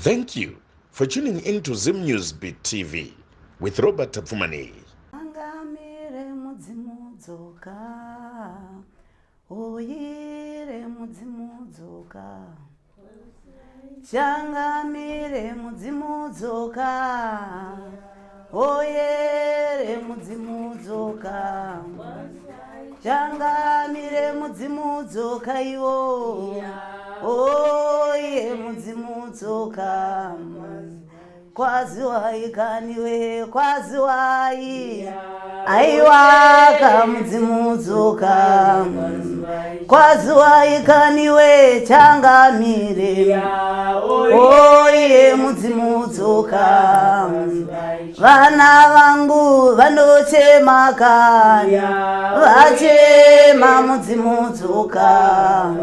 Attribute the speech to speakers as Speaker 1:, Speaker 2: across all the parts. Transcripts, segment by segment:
Speaker 1: Thank you for tuning in to Zim News Beat TV with Robert Tapfumaneyi.
Speaker 2: Angamire mudzimu dzoka, oyire mudzimu dzoka. Changamire mudzimu dzoka, oyere mudzimu dzoka. Changamire mudzimu dzoka iwo, oye mudzimu dzoka. Kwaziwai kaniwe, kwaziwai. Aiwaka mudzimu dzoka. Kwaziwai kaniwe changamire. Oye mudzimu dzoka. Vana vangu vanochema kani. Vachema mudzimu dzoka.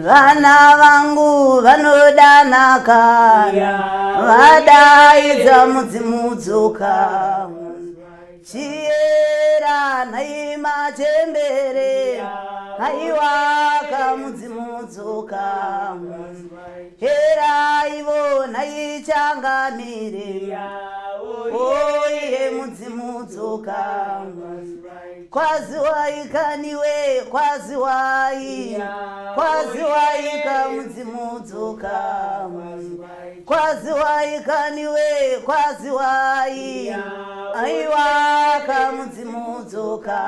Speaker 2: Vana vangu vanodana kani. Vadaidza mudzimu dzoka. Chiyera nhai machembere. Haiwaka mudzimu dzoka. Hera ivo nhai changamire. Oye mudzimu dzoka. Kwaziwai kaniwe, kwaziwai. Kwaziwai ka mudzimu dzoka. Kwaziwai kaniwe, kwaziwai. Aiwa ka mudzimu dzoka.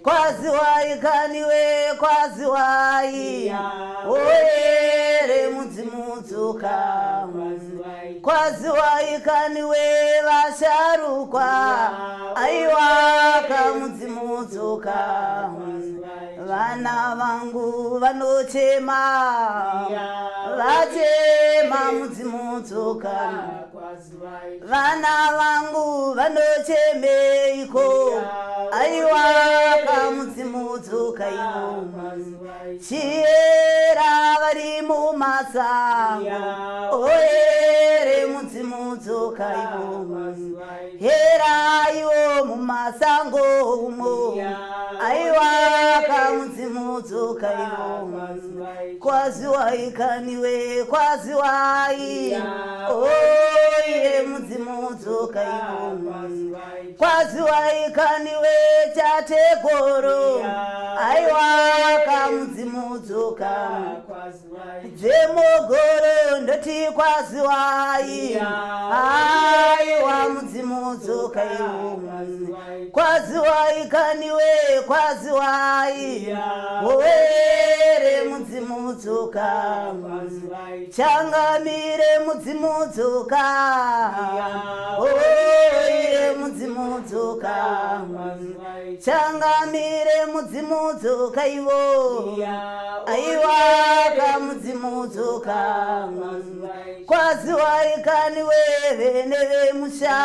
Speaker 2: Kwaziwai kaniwe, kwaziwai. Oyere mudzimu dzoka. Kwaziwai kaniwe vasharukwa. Aiwa ka mudzimu dzoka. Vana vangu vanochema. Vachema mudzimu dzoka. Vana vangu vanochemeiko. Aiwa ka mudzimu dzoka ivo. Chiyera vari mumasango. Oyere mudzimu dzoka ivo. Hera ivo mumasango umo. Aiwa ka mudzimu dzoka ivo. Kwaziwai kaniwe, kwaziwai. Oye mudzimu dzoka ivo. Kwaziwai kaniwe chategoro. Aiwa ka mudzimu dzoka. Dzemogoro ndoti kwaziwai. Aiwa mudzimu dzoka ivo. Kwaziwai kaniwe, kwaziwai. Owere mudzimu dzoka. Changamire mudzimu dzoka. Oye mudzimu dzoka. Changamire mudzimu dzoka ivo. Aiwa ka mudzimu dzoka. Kwaziwai kaniwe vene vemusha.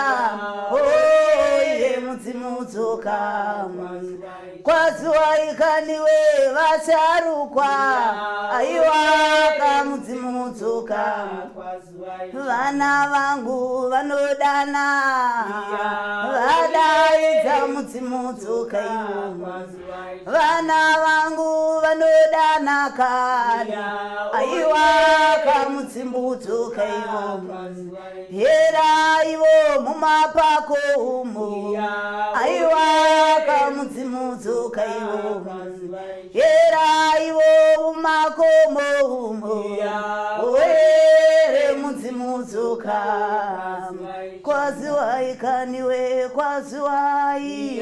Speaker 2: Oye mudzimu dzoka. Kwaziwai kaniwe vasharukwa. Aiwa ka mudzimu dzoka. Vana vangu vanodana. Vadaidza mudzimu dzoka ivo. Vana vangu vanodana kani. Aiwa ka mudzimu dzoka ivo. Hera ivo mumapako umo. Aiwa ka mudzimu dzoka ivo. Hera ivo mumakomo umo. Oyere mudzimu dzoka. Kwaziwai kaniwe, kwaziwai.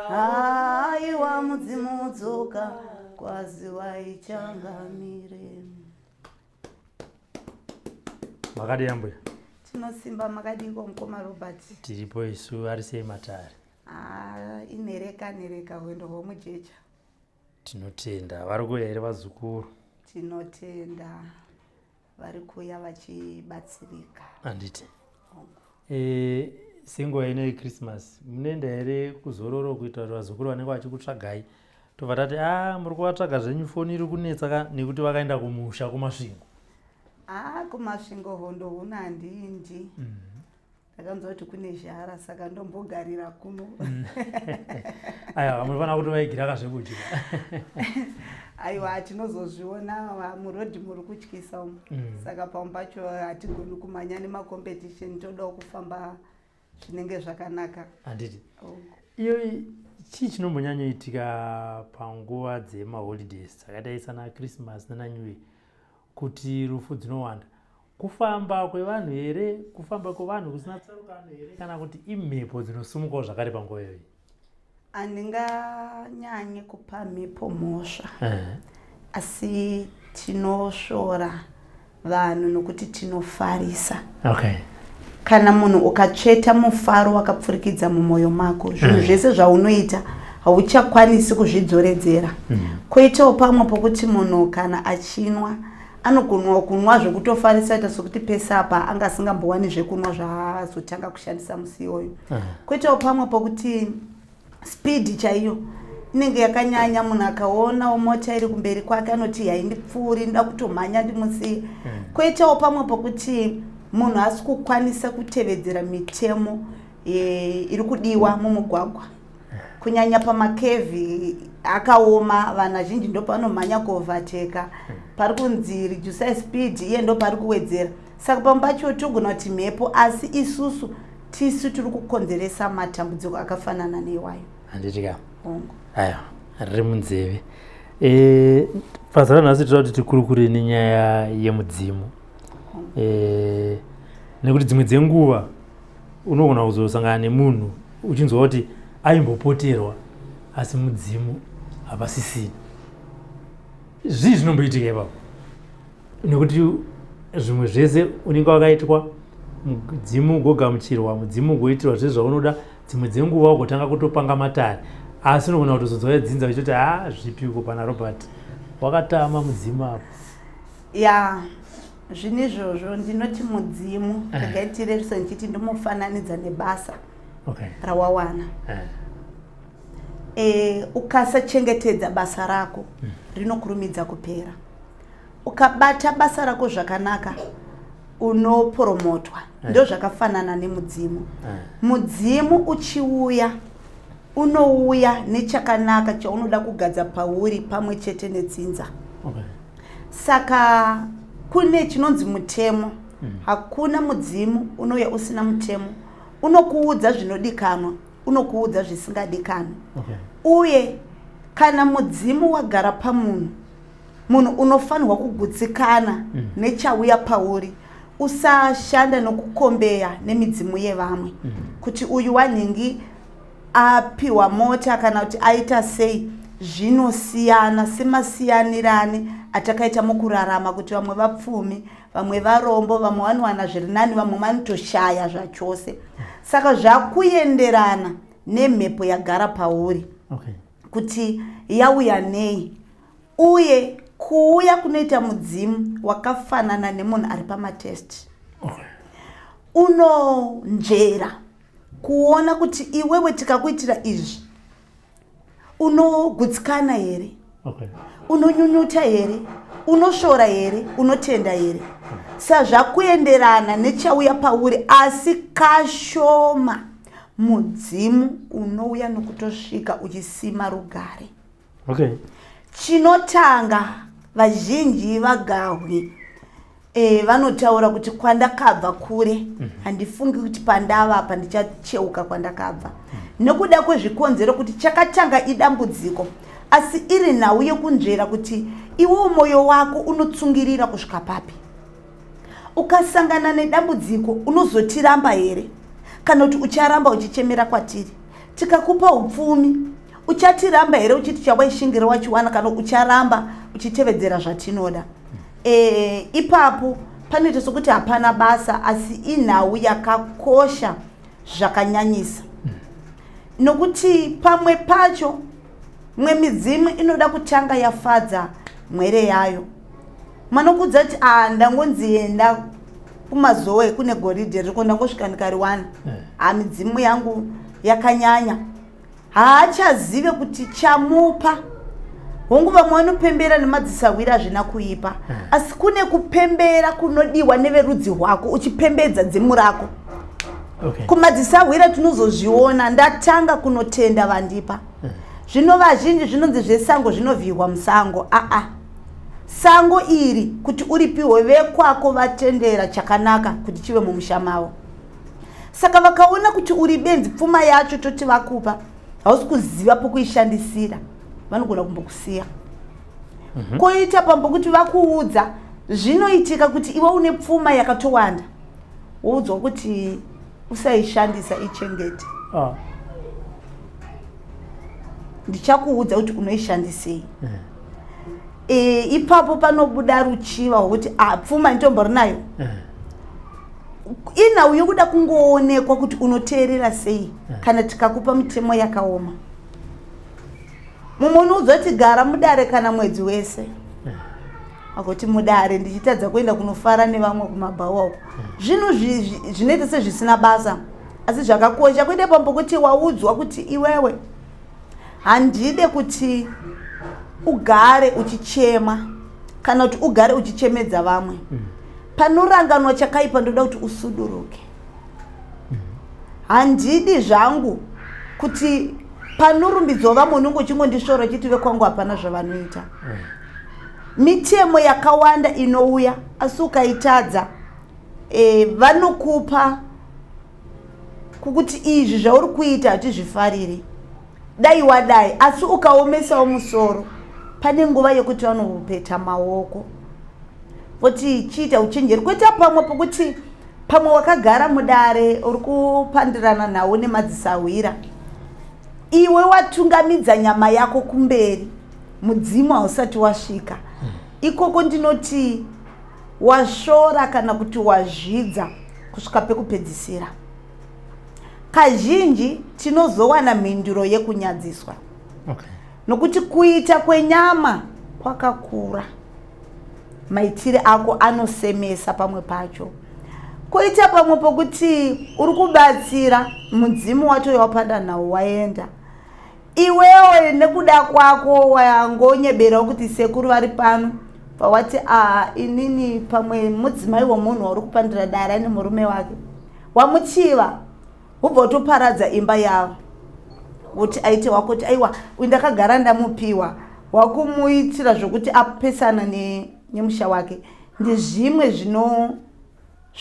Speaker 2: Aiwa mudzimu dzoka. Kwaziwai changamire.
Speaker 3: Makadii ambuya?
Speaker 2: Tinosimba, makadiko mukoma Robert?
Speaker 3: Tiripo isu, ari sei matare?
Speaker 2: Ah, inereka nereka hwendo hwomujecha.
Speaker 3: Tinotenda. Vari kuuya here vazukuru?
Speaker 2: Tinotenda, vari kuuya vachibatsirika.
Speaker 3: Handiti. Senguva ino yeChristmas munoenda here kuzororo kuita kuti vazukuru vanenge vachikutsvagai? Tobva tati a muri kuvatsvaga zvenyu, foni iri kunetsa ka nekuti vakaenda kumusha kuMasvingo.
Speaker 2: Ah, kuMasvingo hondo huna handindi. Ndakanzwa kuti kune zhara, saka ndombogarira kuno.
Speaker 3: Aiwa, munofanira kuti vaigira kazvekudya.
Speaker 2: Aiwa, tinozozviona murodhi muri kutyisa umu. Saka pamwe pacho hatigoni kumhanya nemacompetition, todawo kufamba zvinenge zvakanaka.
Speaker 3: Handiti? Iyo chii chinombonyanyoitika panguva dzemaholidays dzakadai sana Christmas nana New Year, kuti rufu dzinowanda? Kufamba kwevanhu here, kufamba kwevanhu kusina tsarukano here, kana kuti imhepo dzinosumukawo zvakare panguva iyoyi?
Speaker 2: Handinganyanye kupa mhepo mhosva, asi tinosvora vanhu nokuti tinofarisa. Kana munhu ukatsveta mufaro wakapfurikidza mumwoyo mako, zvinhu zvese zvaunoita hauchakwanisi kuzvidzoredzera. Kwoitawo pamwe pokuti munhu kana achinwa, anokunwa kunwa zvekutofarisa, ita sokuti pese apa anga asingambowani zvekunwa zvaazotanga kushandisa musi iwoyo. Kwoitawo pamwe pokuti speed chaiyo inenge yakanyanya. Munhu akaonawo mota iri kumberi kwake anoti, "Haindipfuuri, ndoda kutomhanya ndimusiye." Kwoitawo pamwe pokuti munhu asi kukwanisa kutevedzera mitemo iri kudiwa mumugwagwa, kunyanya pamacurve akaoma. Vanhu vazhinji ndo panomhanya kuovertaka. Pari kunzi reduce speed, iye ndo pari kuwedzera. Saka pamwe pacho togona kuti mhepo, asi isusu tisu tiri kukonzeresa matambudziko akafanana neiwayo.
Speaker 3: Handiti ka?
Speaker 2: Hongu.
Speaker 3: Aya riri munzeve. Pazara nhasi toda kuti tikurukure nenyaya yemudzimu, nekuti dzimwe dzenguva unogona kuzosangana nemunhu uchinzwa kuti aimbopoterwa, asi mudzimu hapasisina. Zvii zvinomboitika ipapo? Nekuti zvimwe zvese unenge wakaitwa mudzimu, ugogamuchirwa mudzimu, ugoitirwa zvese zvaunoda, dzimwe dzenguva ugotanga kutopanga matare, asi unogona kutozonzwa vedzinza vachitoti, "Ha, zvipiko pana Robert, wakatama mudzimu apo."
Speaker 2: Ya, zvinhu izvozvo ndinoti mudzimu, regai tirevise ndichiti ndimofananidza nebasa rawawana. Ukasachengetedza basa rako, rinokurumidza kupera. Ukabata basa rako zvakanaka, unopromotwa. Ndo zvakafanana nemudzimu. Mudzimu uchiuya, unouya nechakanaka chaunoda kugadza pauri pamwe chete nedzinza. Saka kune chinonzi mutemo. Hakuna mudzimu unouya usina mutemo. Unokuudza zvinodikanwa, unokuudza zvisingadikanwi. Uye kana mudzimu wagara pamunhu, munhu unofanirwa kugutsikana nechauya pauri. Usashanda nokukombeya nemidzimu yevamwe, kuti uyu wanhingi apiwa mota kana kuti aita sei. Zvinosiyana semasiyanirane atakaita mukurarama, kuti vamwe vapfumi, vamwe varombo, vamwe vanowana zviri nani, vamwe vanotoshaya zvachose. Saka zvakuenderana nemhepo yagara pauri, kuti yauya nei. Uye kuuya kunoita mudzimu wakafanana nemunhu ari pamatest. Unonzvera kuona kuti iwewe tikakuitira izvi unogutsikana here, unonyunyuta here, unosvora here, unotenda here. Sazvakuenderana nechauya pauri. Asi kashoma mudzimu unouya nokutosvika uchisima rugare. Chinotanga, vazhinji vagahwi vanotaura kuti kwandakabva kure, handifungi kuti pandava apa ndichacheuka kwandakabva, nekuda kwezvikonzero kuti chakatanga idambudziko. Asi iri nhau yekunzvera kuti iwewo mwoyo wako unotsungirira kusvika papi. Ukasangana nedambudziko, unozotiramba here, kana kuti ucharamba uchichemera kwatiri? Tikakupa upfumi, uchatiramba here uchiti chawaishingira wachiwana, kana ucharamba uchitevedzera zvatinoda? Ipapo panoita sokuti hapana basa, asi inhau yakakosha zvakanyanyisa, nokuti pamwe pacho mwe midzimu inoda kutanga yafadza mwere yayo. Manokudza kuti, "A, ndangonzi enda kuMazowe kune goridhe ririko, ndangosvika ndikariwana. Ha, midzimu yangu yakanyanya." Haachazive kuti chamupa. Hongu, vamwe vanopembera nemadzisahwira, hazvina kuipa, asi kune kupembera kunodiwa neverudzi rwako, uchipembedza dzimu rako. Okay. Kumadzisahwira tinozozviona ndatanga kunotenda vandipa. Zvino vazhinji zvinonzi zvesango zvinovhirwa musango. Aa. Sango iri kuti uripiwe vekwako vatendera chakanaka kuti chive mumusha mavo. Saka vakaona kuti uri benzi pfuma yacho toti vakupa hausi kuziva pokuishandisira vanogona kumbokusiya. Koita pambokuti vakuudza zvinoitika kuti iwe une pfuma yakatowanda woudzwa kuti usaishandisa ichengete. Ndichakuudza kuti unoishandisei. Ipapo panobuda ruchiva rwokuti pfuma nditombori nayo. Inhau yokuda kungoonekwa kuti unoteerera sei kana tikakupa mitemo yakaoma. Mumwe unoudzwa kuti gara mudare kana mwedzi wese. Akuti mudare ndichitadza kuenda kunofara nevamwe kumabhawa uko. Zvinhu zvinoita sezvisina basa asi zvakakosha. Kuite pambo kuti waudzwa kuti iwewe handide kuti ugare uchichema kana kuti ugare uchichemedza vamwe. Panoranganwa chakaipa ndoda kuti usuduruke. Handidi zvangu kuti panorumbidzwa vamwe unenge uchingondisvora uchiti vekwangu hapana zvavanoita. Mitemo yakawanda inouya asi ukaitadza vanokupa kukuti izvi zvauri kuita hatizvifariri, dai wadai. Asi ukaomesawo musoro pane nguva yekuti vanopeta maoko voti chiita uchenjeri. Kuita pamwe pokuti pamwe wakagara mudare uri kupandirana nhau nemadzisahwira, iwe watungamidza nyama yako kumberi, mudzimu hausati wasvika ikoko. Ndinoti wasvora kana kuti wazvidza kusvika pekupedzisira. Kazhinji tinozowana mhinduro yekunyadziswa. Nokuti kuita kwenyama kwakakura, maitire ako anosemesa pamwe pacho. Koita pamwe pokuti uri kubatsira mudzimu wacho wapanda nawo waenda, iwewe nekuda kwako wangonyeberawo kuti sekuru vari pano, pawati inini pamwe mudzimai wemunhu wauri kupandira dare ane murume wake wamuchiva, ubva utoparadza imba yavo, kuti aite wako kuti aiwa uyu ndakagara ndamupiwa, wakumuitira zvokuti apesana nemusha wake. Ndezvimwe zvino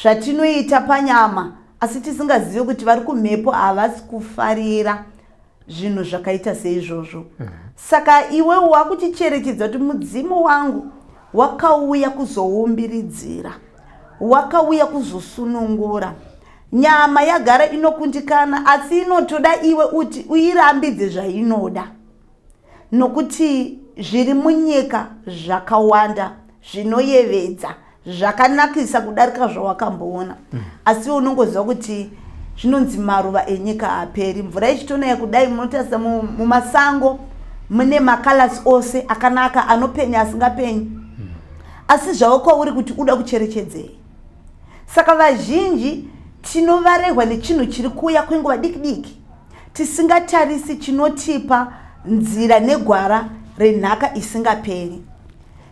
Speaker 2: zvatinoita panyama asi tisingazivi kuti vari kumhepo havasi kufarira zvinhu zvakaita seizvozvo. Saka iwe wakuchicherechedza kuti mudzimu wangu wakauya kuzoumbiridzira, wakauya kuzosunungura. Nyama yagara inokundikana asi inotoda iwe uti uirambidze zvainoda, nokuti zviri munyika zvakawanda zvinoyevedza zvakanakisa kudarika zvawakamboona. Asi unongoziva kuti zvinonzi maruva enyika haaperi, mvura ichitonaya kudai munotarisa mumasango mune makalasi ose akanaka anopenya asingapenyi. Asi zvava kwauri kuti uda kucherechedzei. Saka vazhinji tinovarehwa nechinhu chiri kuuya kwenguva diki diki, tisingatarisi chinotipa nzira negwara renhaka isingaperi.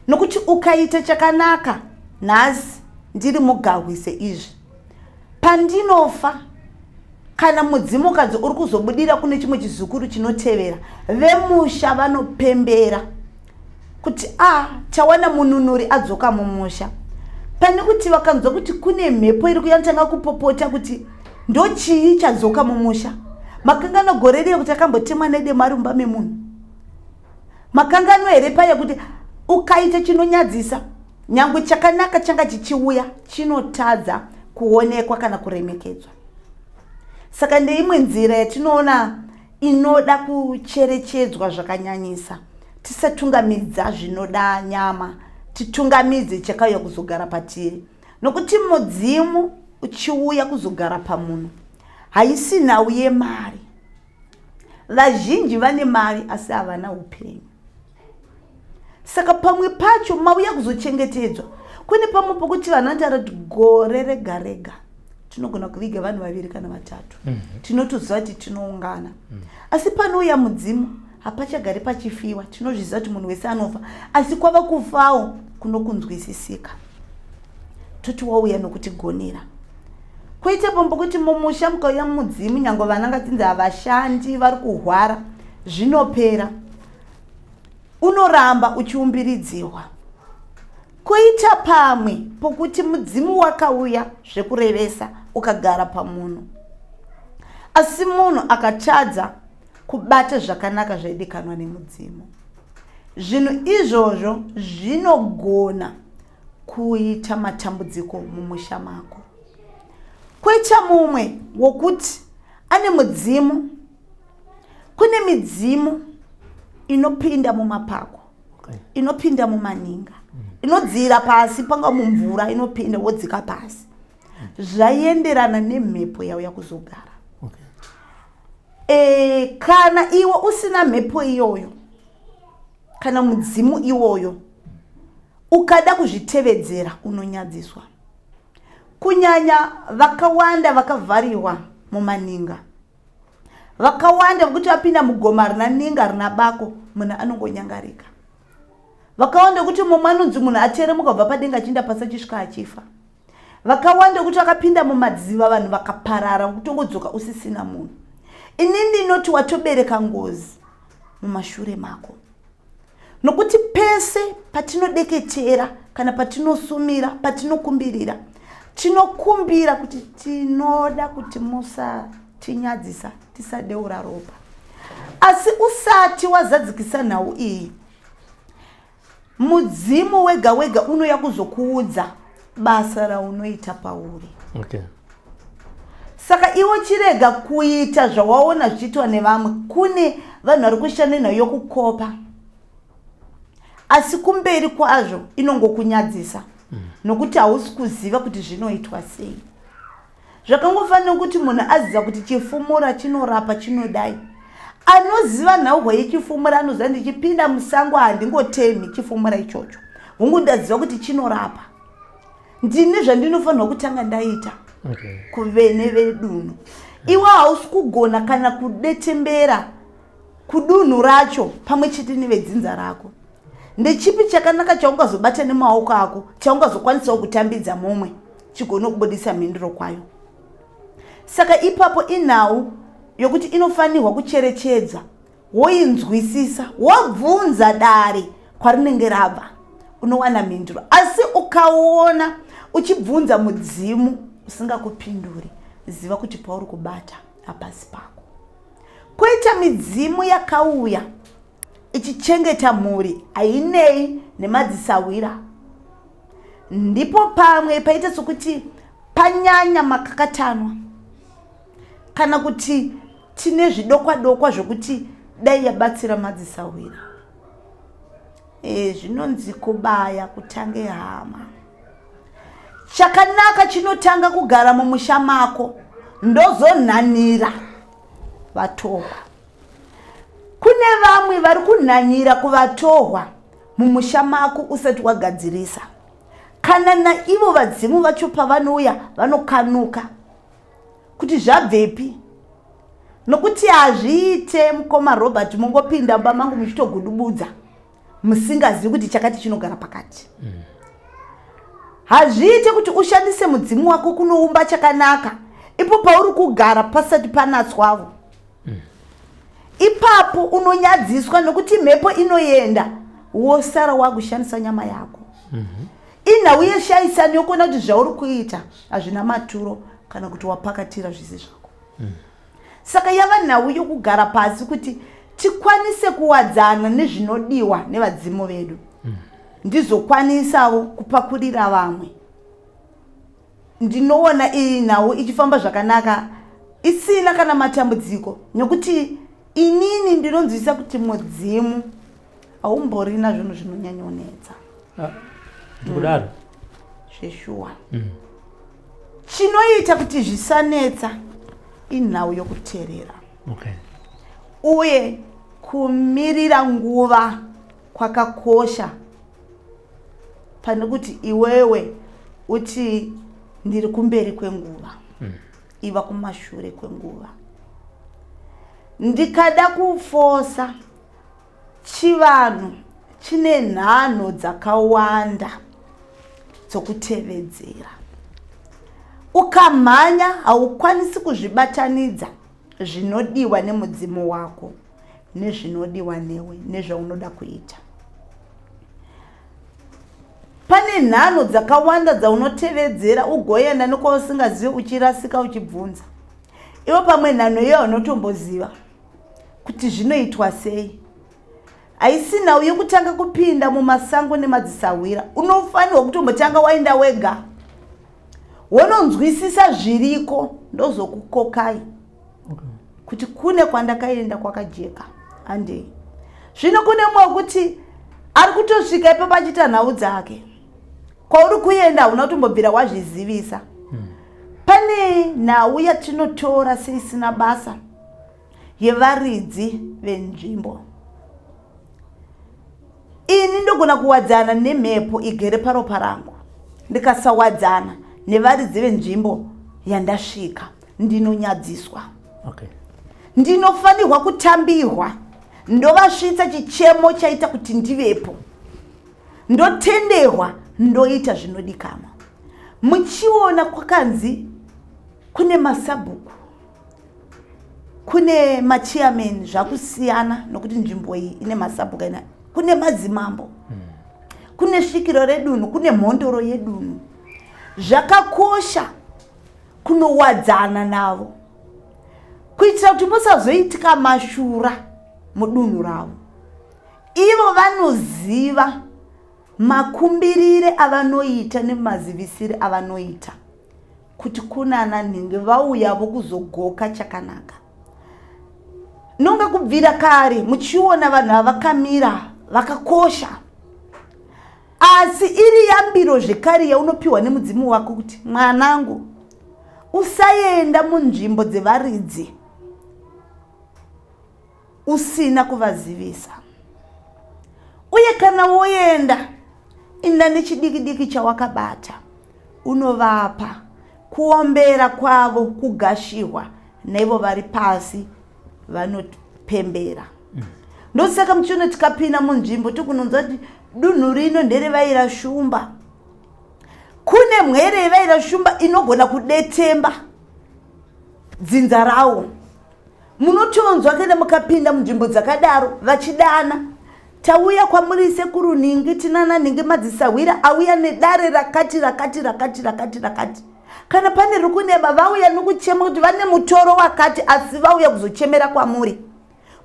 Speaker 2: Nokuti ukaita chakanaka nhasi ndiri mugahwi seizvi, pandinofa kana mudzimukadzi uri kuzobudira kune chimwe chizukuru chinotevera, vemusha vanopembera kuti tawana mununuri adzoka mumusha. Pane kuti vakanzwa kuti kune mhepo iri kuyanotanga kupopota kuti ndochii chadzoka mumusha. Makangano gore riye kuti akambotemwa nedemo ari mumba memunhu? Makangano here paya kuti ukaita chinonyadzisa nyangwe chakanaka changa chichiuya chinotadza kuonekwa kana kuremekedzwa? Saka ndeimwe nzira yatinoona inoda kucherechedzwa zvakanyanyisa. Tisatungamidza zvinoda nyama, titungamidze chakauya kuzogara patiri. Nokuti mudzimu uchiuya kuzogara pamunhu haisi nhau yemari. Vazhinji vane mari asi havana upenyu. Saka pamwe pacho mauya kuzochengetedzwa. Kune pamwe pokuti vanhu vanotaura kuti gore rega rega tinogona kuviga vanhu vaviri kana vatatu. Tinotoziva kuti tinoungana. Asi panouya mudzimu hapachagari pachifiwa. Tinozviziva kuti munhu wese anofa, asi kwava kufawo kunokunzwisisika. Toti wauya nokutigonera. Koita pombo kuti mumusha mukauya mudzimu, nyange vana ngatinzi havashandi, vari kuhwara, zvinopera. Unoramba uchiumbiridzirwa. Koita pamwe pokuti mudzimu wakauya zvekurevesa ukagara pamunhu, asi munhu akatadza kubata zvakanaka zvaidikanwa nemudzimu. Zvinhu izvozvo zvinogona kuita matambudziko mumusha mako. Koita mumwe wokuti ane mudzimu. Kune midzimu inopinda mumapako, inopinda mumaninga, inodzira pasi panga mumvura, inopinda wodzika pasi, zvaienderana nemhepo yauya kuzogara. Kana iwe usina mhepo iyoyo kana mudzimu iwoyo, ukada kuzvitevedzera unonyadziswa. Kunyanya vakawanda vakavhariwa mumaninga, vakawanda vekuti vapinda mugoma rina ninga rina bako, munhu anongonyangarika. Vakawanda vekuti mumwe anonzi munhu ateremuka kubva padenga achienda pasi achisvika achifa. Vakawanda vekuti vakapinda mumadziva, vanhu vakaparara, kutongodzoka usisina munhu. Ini ndinoti watobereka ngozi mumashure mako, nokuti pese patinodeketera kana patinosumira, patinokumbirira, tinokumbira kuti tinoda kuti musatinyadzisa, tisadeura ropa. Asi usati wazadzikisa nhau iyi, mudzimu wega wega unoya kuzokuudza basa raunoita pauri. Saka iwe chirega kuita zvawaona zvichiitwa nevamwe. Kune vanhu vari kushanda nhau yokukopa, asi kumberi kwazvo inongokunyadzisa, nokuti hausi kuziva kuti zvinoitwa sei. Zvakangofanira kuti munhu aziva kuti chifumura chinorapa, chinodai. Anoziva nhauhwa yechifumura anoziva ndichipinda musango handingotemi chifumura ichocho, hungu ndaziva kuti chinorapa, ndine zvandinofanirwa kutanga ndaita kuvene vedunhu. Iwe hausi kugona kana kudetembera kudunhu racho pamwe chete nevedzinza rako. Ndechipi chakanaka chaungazobata nemaoko ako chaungazokwanisawo kutambidza mumwe chigone kubudisa mhinduro kwayo? Saka ipapo inhau yokuti inofanirwa kucherechedza, woinzwisisa, wobvunza dare kwarinenge rabva, unowana mhinduro. Asi ukaona uchibvunza mudzimu usingakupinduri, ziva kuti pauri kubata hapasi pako. Koita midzimu yakauya ichichengeta mhuri hainei nemadzisahwira. Ndipo pamwe paita sokuti panyanya makakatanwa, kana kuti tine zvidokwa dokwa zvokuti dai yabatsira madzisahwira. Zvinonzi kubaya kutange hama. Chakanaka chinotanga kugara mumusha mako, ndozonhanira vatohwa. Kune vamwe vari kunhanira kuvatohwa mumusha mako usati wagadzirisa. Kana naivo vadzimu vacho pavanouya vanokanuka kuti zvabvepi, nokuti hazviite. Mukoma Robert, mungopinda mumba mangu muchitogudubudza musingazivi kuti chakati chinogara pakati. Hazviite kuti ushandise mudzimu wako kunoumba chakanaka ipo pauri kugara pasati panatswavo. Ipapo unonyadziswa, nokuti mhepo inoenda, wosara wakushandisa nyama yako. Inhau yeshaisani yokuona kuti zvauri kuita hazvina maturo, kana kuti wapakatira zvisi zvako. Saka yava nhau yokugara pasi kuti tikwanise kuwadzana nezvinodiwa nevadzimu vedu, ndizokwanisawo kupakurira vamwe. Ndinoona iyi nhau ichifamba zvakanaka isina kana matambudziko, nokuti inini ndinonzwisa kuti mudzimu haumborina zvinhu zvinonyanyonetsa.
Speaker 3: Ndikudaro.
Speaker 2: Zveshuwa. Chinoita kuti zvisanetsa inhau yokuteerera uye kumirira nguva kwakakosha, pane kuti iwewe uti ndiri kumberi kwenguva. Iva kumashure kwenguva. Ndikada kufosa, chivanhu chine nhanho dzakawanda dzokutevedzera. Ukamhanya haukwanisi kuzvibatanidza zvinodiwa nemudzimu wako nezvinodiwa newe nezvaunoda kuita. Pane nhanho dzakawanda dzaunotevedzera ugoenda nekwausingazive uchirasika uchibvunza. Iwe pamwe nhanho iyo unotomboziva kuti zvinoitwa sei. Haisi nhau yekutanga kupinda mumasango nemadzisahwira. Unofanirwa kutombotanga waenda wega wononzwisisa zviriko ndozokukokai okay. Kuti kune kwandakaenda kwakajeka handei. Zvino kune mumwe wekuti ari kutosvika ipapo achiita nhau dzake, kwauri kuenda hauna kutombobvira wazvizivisa. Pane nhau yatinotora seisina basa yevaridzi venzvimbo. Ini ndogona kuwadzana nemhepo igere paropa rangu, ndikasawadzana nevaridzi venzvimbo yandasvika ndinonyadziswa. Okay. Ndinofanirwa kutambirwa, ndovasvitsa chichemo chaita kuti ndivepo, ndotenderwa, ndoita zvinodikanwa. Muchiona kwakanzi kune masabhuku, kune machairman, zvakusiyana nokuti nzvimbo iyi ine masabhuku ina, kune madzimambo, kune svikiro redunhu, kune mhondoro yedunhu. Zvakakosha kunowadzana navo kuitira kuti musazoitika mashura mudunhu ravo. Ivo vanoziva makumbirire avanoita nemazivisire avanoita kuti kunana nhingi vauyavo kuzogoka chakanaka. Nonga kubvira kare muchiona vanhu ava vakamira vakakosha, asi iri yambiro zvekare yaunopiwa nemudzimu wako kuti mwanangu usaenda munzvimbo dzevaridzi usina kuvazivisa, uye kana woenda inda nechidiki diki chawakabata unovapa kuombera kwavo kugashirwa naivo vari pasi vanopembera. Ndosaka muchiona tikapinda munzvimbo tokunonzwa kuti dunhu rino nderevaira shumba. Kune mhwere yevaira shumba inogona kudetemba dzinza rawo. Munotonzwa kana mukapinda munzvimbo dzakadaro vachidana, tauya kwamuri sekuru nhingi, tinana nhingi madzisahwira auya nedare rakati rakati rakati rakati rakati. Kana pane riri kuneba vauya nokuchema kuti vane mutoro wakati, asi vauya kuzochemera kwamuri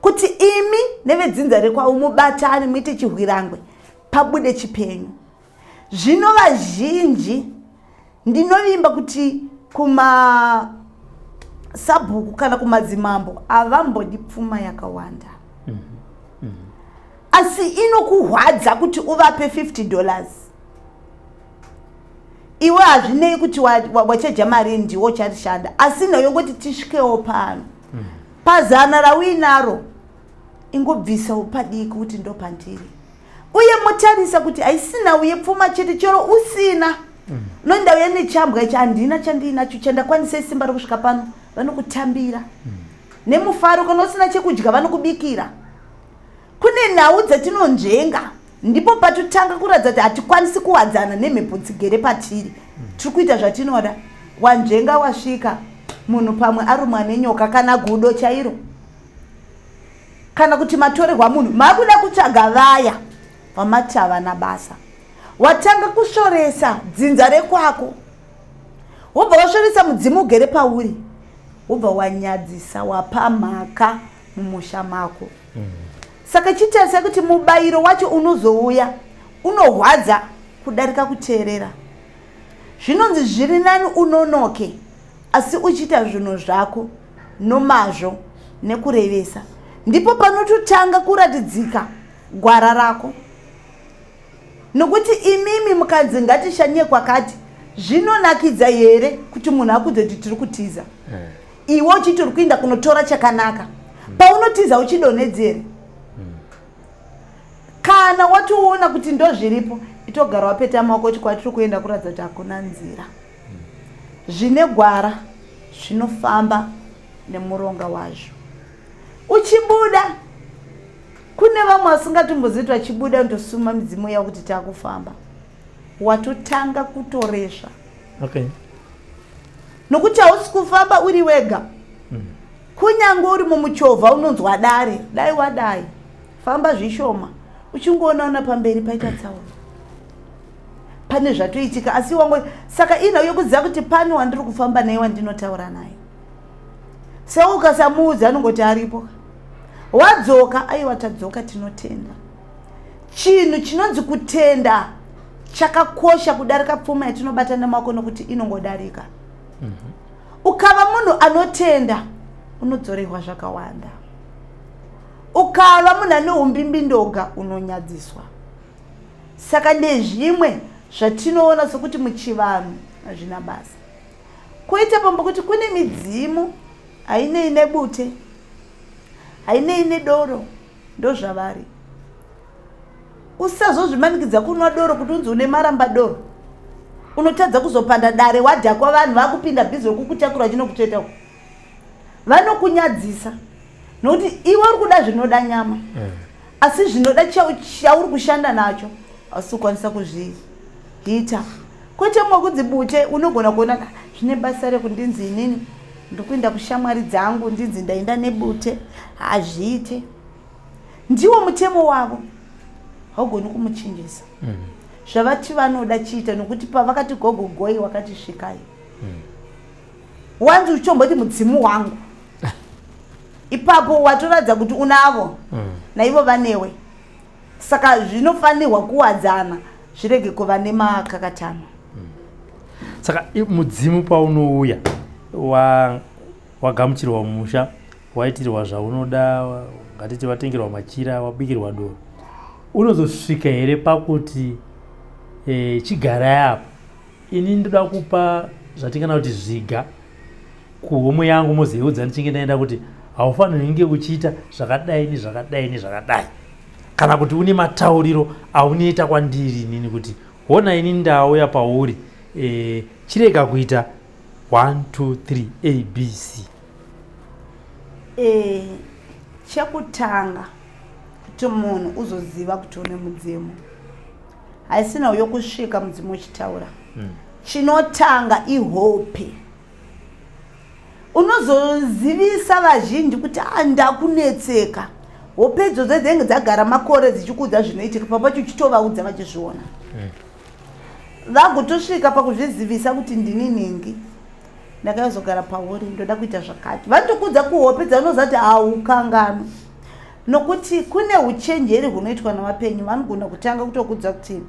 Speaker 2: kuti imi nevedzinza rekwavo mubatane muite chihwirangwe pabude chipenyu. Zvino vazhinji ndinovimba kuti kumasabhuku kana kumadzimambo havambodi pfuma yakawanda. Asi inokuhwadza kuti uvape $50. Iwe hazvinei kuti wachaja mari ndiwo ucharishanda, asi nayongoti tisvikewo pano pazana rauinaro ingobvisawo padiki kuti ndopandiri. Uye motarisa kuti haisina uye pfuma chete, chero usina nondauya nechambwa ichi handina chandiinacho chandakwanisa isimba rokusvika pano, vanokutambira nemufaro. Kana usina chekudya vanokubikira. Kune nhau dzatinonzvenga, ndipo patotanga kuratidza kuti hatikwanisi kuwadzana nemhepo dzigere patiri. Tiri kuita zvatinoda. Wanzvenga wasvika munhu pamwe arumwa nenyoka kana gudo chairo, kana kuti matorerwa munhu, makuda kutsvaga vaya vamati havana basa. Watanga kusvoresa dzinza rekwako, wobva wasvoresa mudzimu ugere pauri, wobva wanyadzisa wapa mhaka mumusha mako. Saka chitarisa kuti mubayiro wacho unozouya unorwadza kudarika kuteerera. Zvinonzi zviri nani unonoke asi uchiita zvinhu zvako nomazvo nekurevesa. Ndipo panototanga kuratidzika gwara rako, nokuti imimi mukanzi ngatishanye kwakati, zvinonakidza here kuti munhu akudze kuti tiri kutiza, iwe uchiti uri kuenda kunotora chakanaka? Paunotiza uchidonhedzere. Kana watoona kuti ndozviripo, itogara wapeta maoko kuti kwatiri kuenda kuratidza kuti hakuna nzira. Zvine gwara zvinofamba nemuronga wazvo. Uchibuda kune vamwe vasingatombozivi kuti vachibuda ndosuma midzimu yavo kuti takufamba, watotanga kutoresva.
Speaker 3: Okay.
Speaker 2: Nokuti hausi kufamba uri wega. Kunyange uri mumuchovha unonzwa dare, dai wadai famba zvishoma uchingoonaona pamberi paita tsaona, pane zvatoitika. Asi wango saka inhau yokuziva kuti pane wandiri kufamba naye, wandinotaura naye. Sewe ukasamuudza anongoti aripo. Wadzoka, aiwa tadzoka, tinotenda. Chinhu chinonzi kutenda chakakosha kudarika pfuma yatinobata nemaoko, nokuti inongodarika. Ukava munhu anotenda unodzorerwa zvakawanda. Ukava munhu ane umbimbindoga unonyadziswa. Saka ndezvimwe zvatinoona sokuti muchivanhu hazvina basa. Koita pambo kuti kune midzimu hainei nebute, hainei nedoro, ndozvavari. Usazozvimanikidza kunwa doro kuti unzi une maramba doro. Unotadza kuzopanda dare wadhakwa, vanhu vakupinda bhizi rokukutakura vachinokutsveta uko. Vanokunyadzisa nokuti iwe uri kuda zvinoda nyama, asi zvinoda chauri kushanda nacho asi kukwanisa kuzviita. Kwete mumwe kunzi bute, unogona kuona zvine basa rekundinzi inini ndikuenda kushamwari dzangu ndinzi ndaenda nebute. Hazviite, ndiwo mutemo wavo, haugoni kumuchinjisa. Zvavati vanoda chiita, nokuti pavakati gogogoi wakati svikai. Wanzi uchitomboti mudzimu wangu, ipapo watoratidza kuti unavo, naivo vanewe. Saka zvinofanirwa kuwadzana, zvirege kuva nemakakatano.
Speaker 3: Saka mudzimu paunouya, wagamuchirwa mumusha, waitirwa zvaunoda, ngatiti watengerwa machira, wabikirwa doro, unozosvika here pakuti chigarai apa, ini ndoda kupa zvatingana kuti zviga kuhomwe yangu, mozoiudza ndichinge ndaenda kuti haufaniri kunge uchiita zvakadai nezvakadai nezvakadai, kana kuti une matauriro aunoita kwandiri inini kuti hona ini ndauya pauri, chirega kuita 1 2 3 a b c?
Speaker 2: Chekutanga kuti munhu uzoziva kuti une mudzimu, haisina yokusvika mudzimu uchitaura. Chinotanga ihope. Unozozivisa vazhinji kuti a ndakunetseka. Hope idzodzo dzinenge dzagara makore dzichikuudza zvinoitika papacho, uchitovaudza vachizviona. Vagotosvika pakuzvizivisa kuti ndini nhingi, ndakazogara pauri, ndoda kuita zvakati, vanotokuudza kuhope dzaunoziva kuti haukanganwi, nokuti kune uchenjeri hunoitwa navapenyu. Vanogona kutanga kutokuudza kuti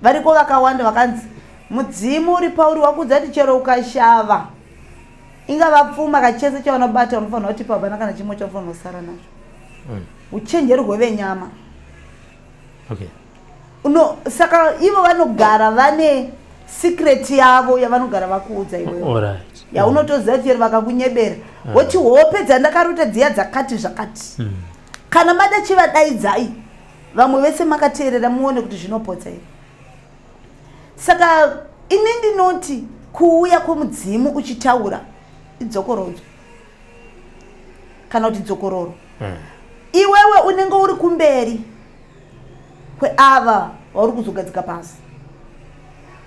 Speaker 2: variko vakawanda vakanzi mudzimu uri pauri wakuudza kuti chero ukashava, ingava pfuma, kachese chaunobata, unofanira kuti pabana kana chimwe chaunofanira kusara nacho. Uchenjeri hwevenyama. Uno saka ivo vanogara vane secret yavo yavanogara vakuudza iwewe, yaunotoziva chero vakakunyebera, woti hope dzandakarota dziya dzakati zvakati. Kana mada chivadaidzai vamwe vese makateerera muone kuti zvinopotsa here. Saka ini ndinoti kuuya kwomudzimu uchitaura idzokorodzo kana kuti dzokororo. Iwewe unenge uri kumberi kweava vauri kuzogadzika pasi,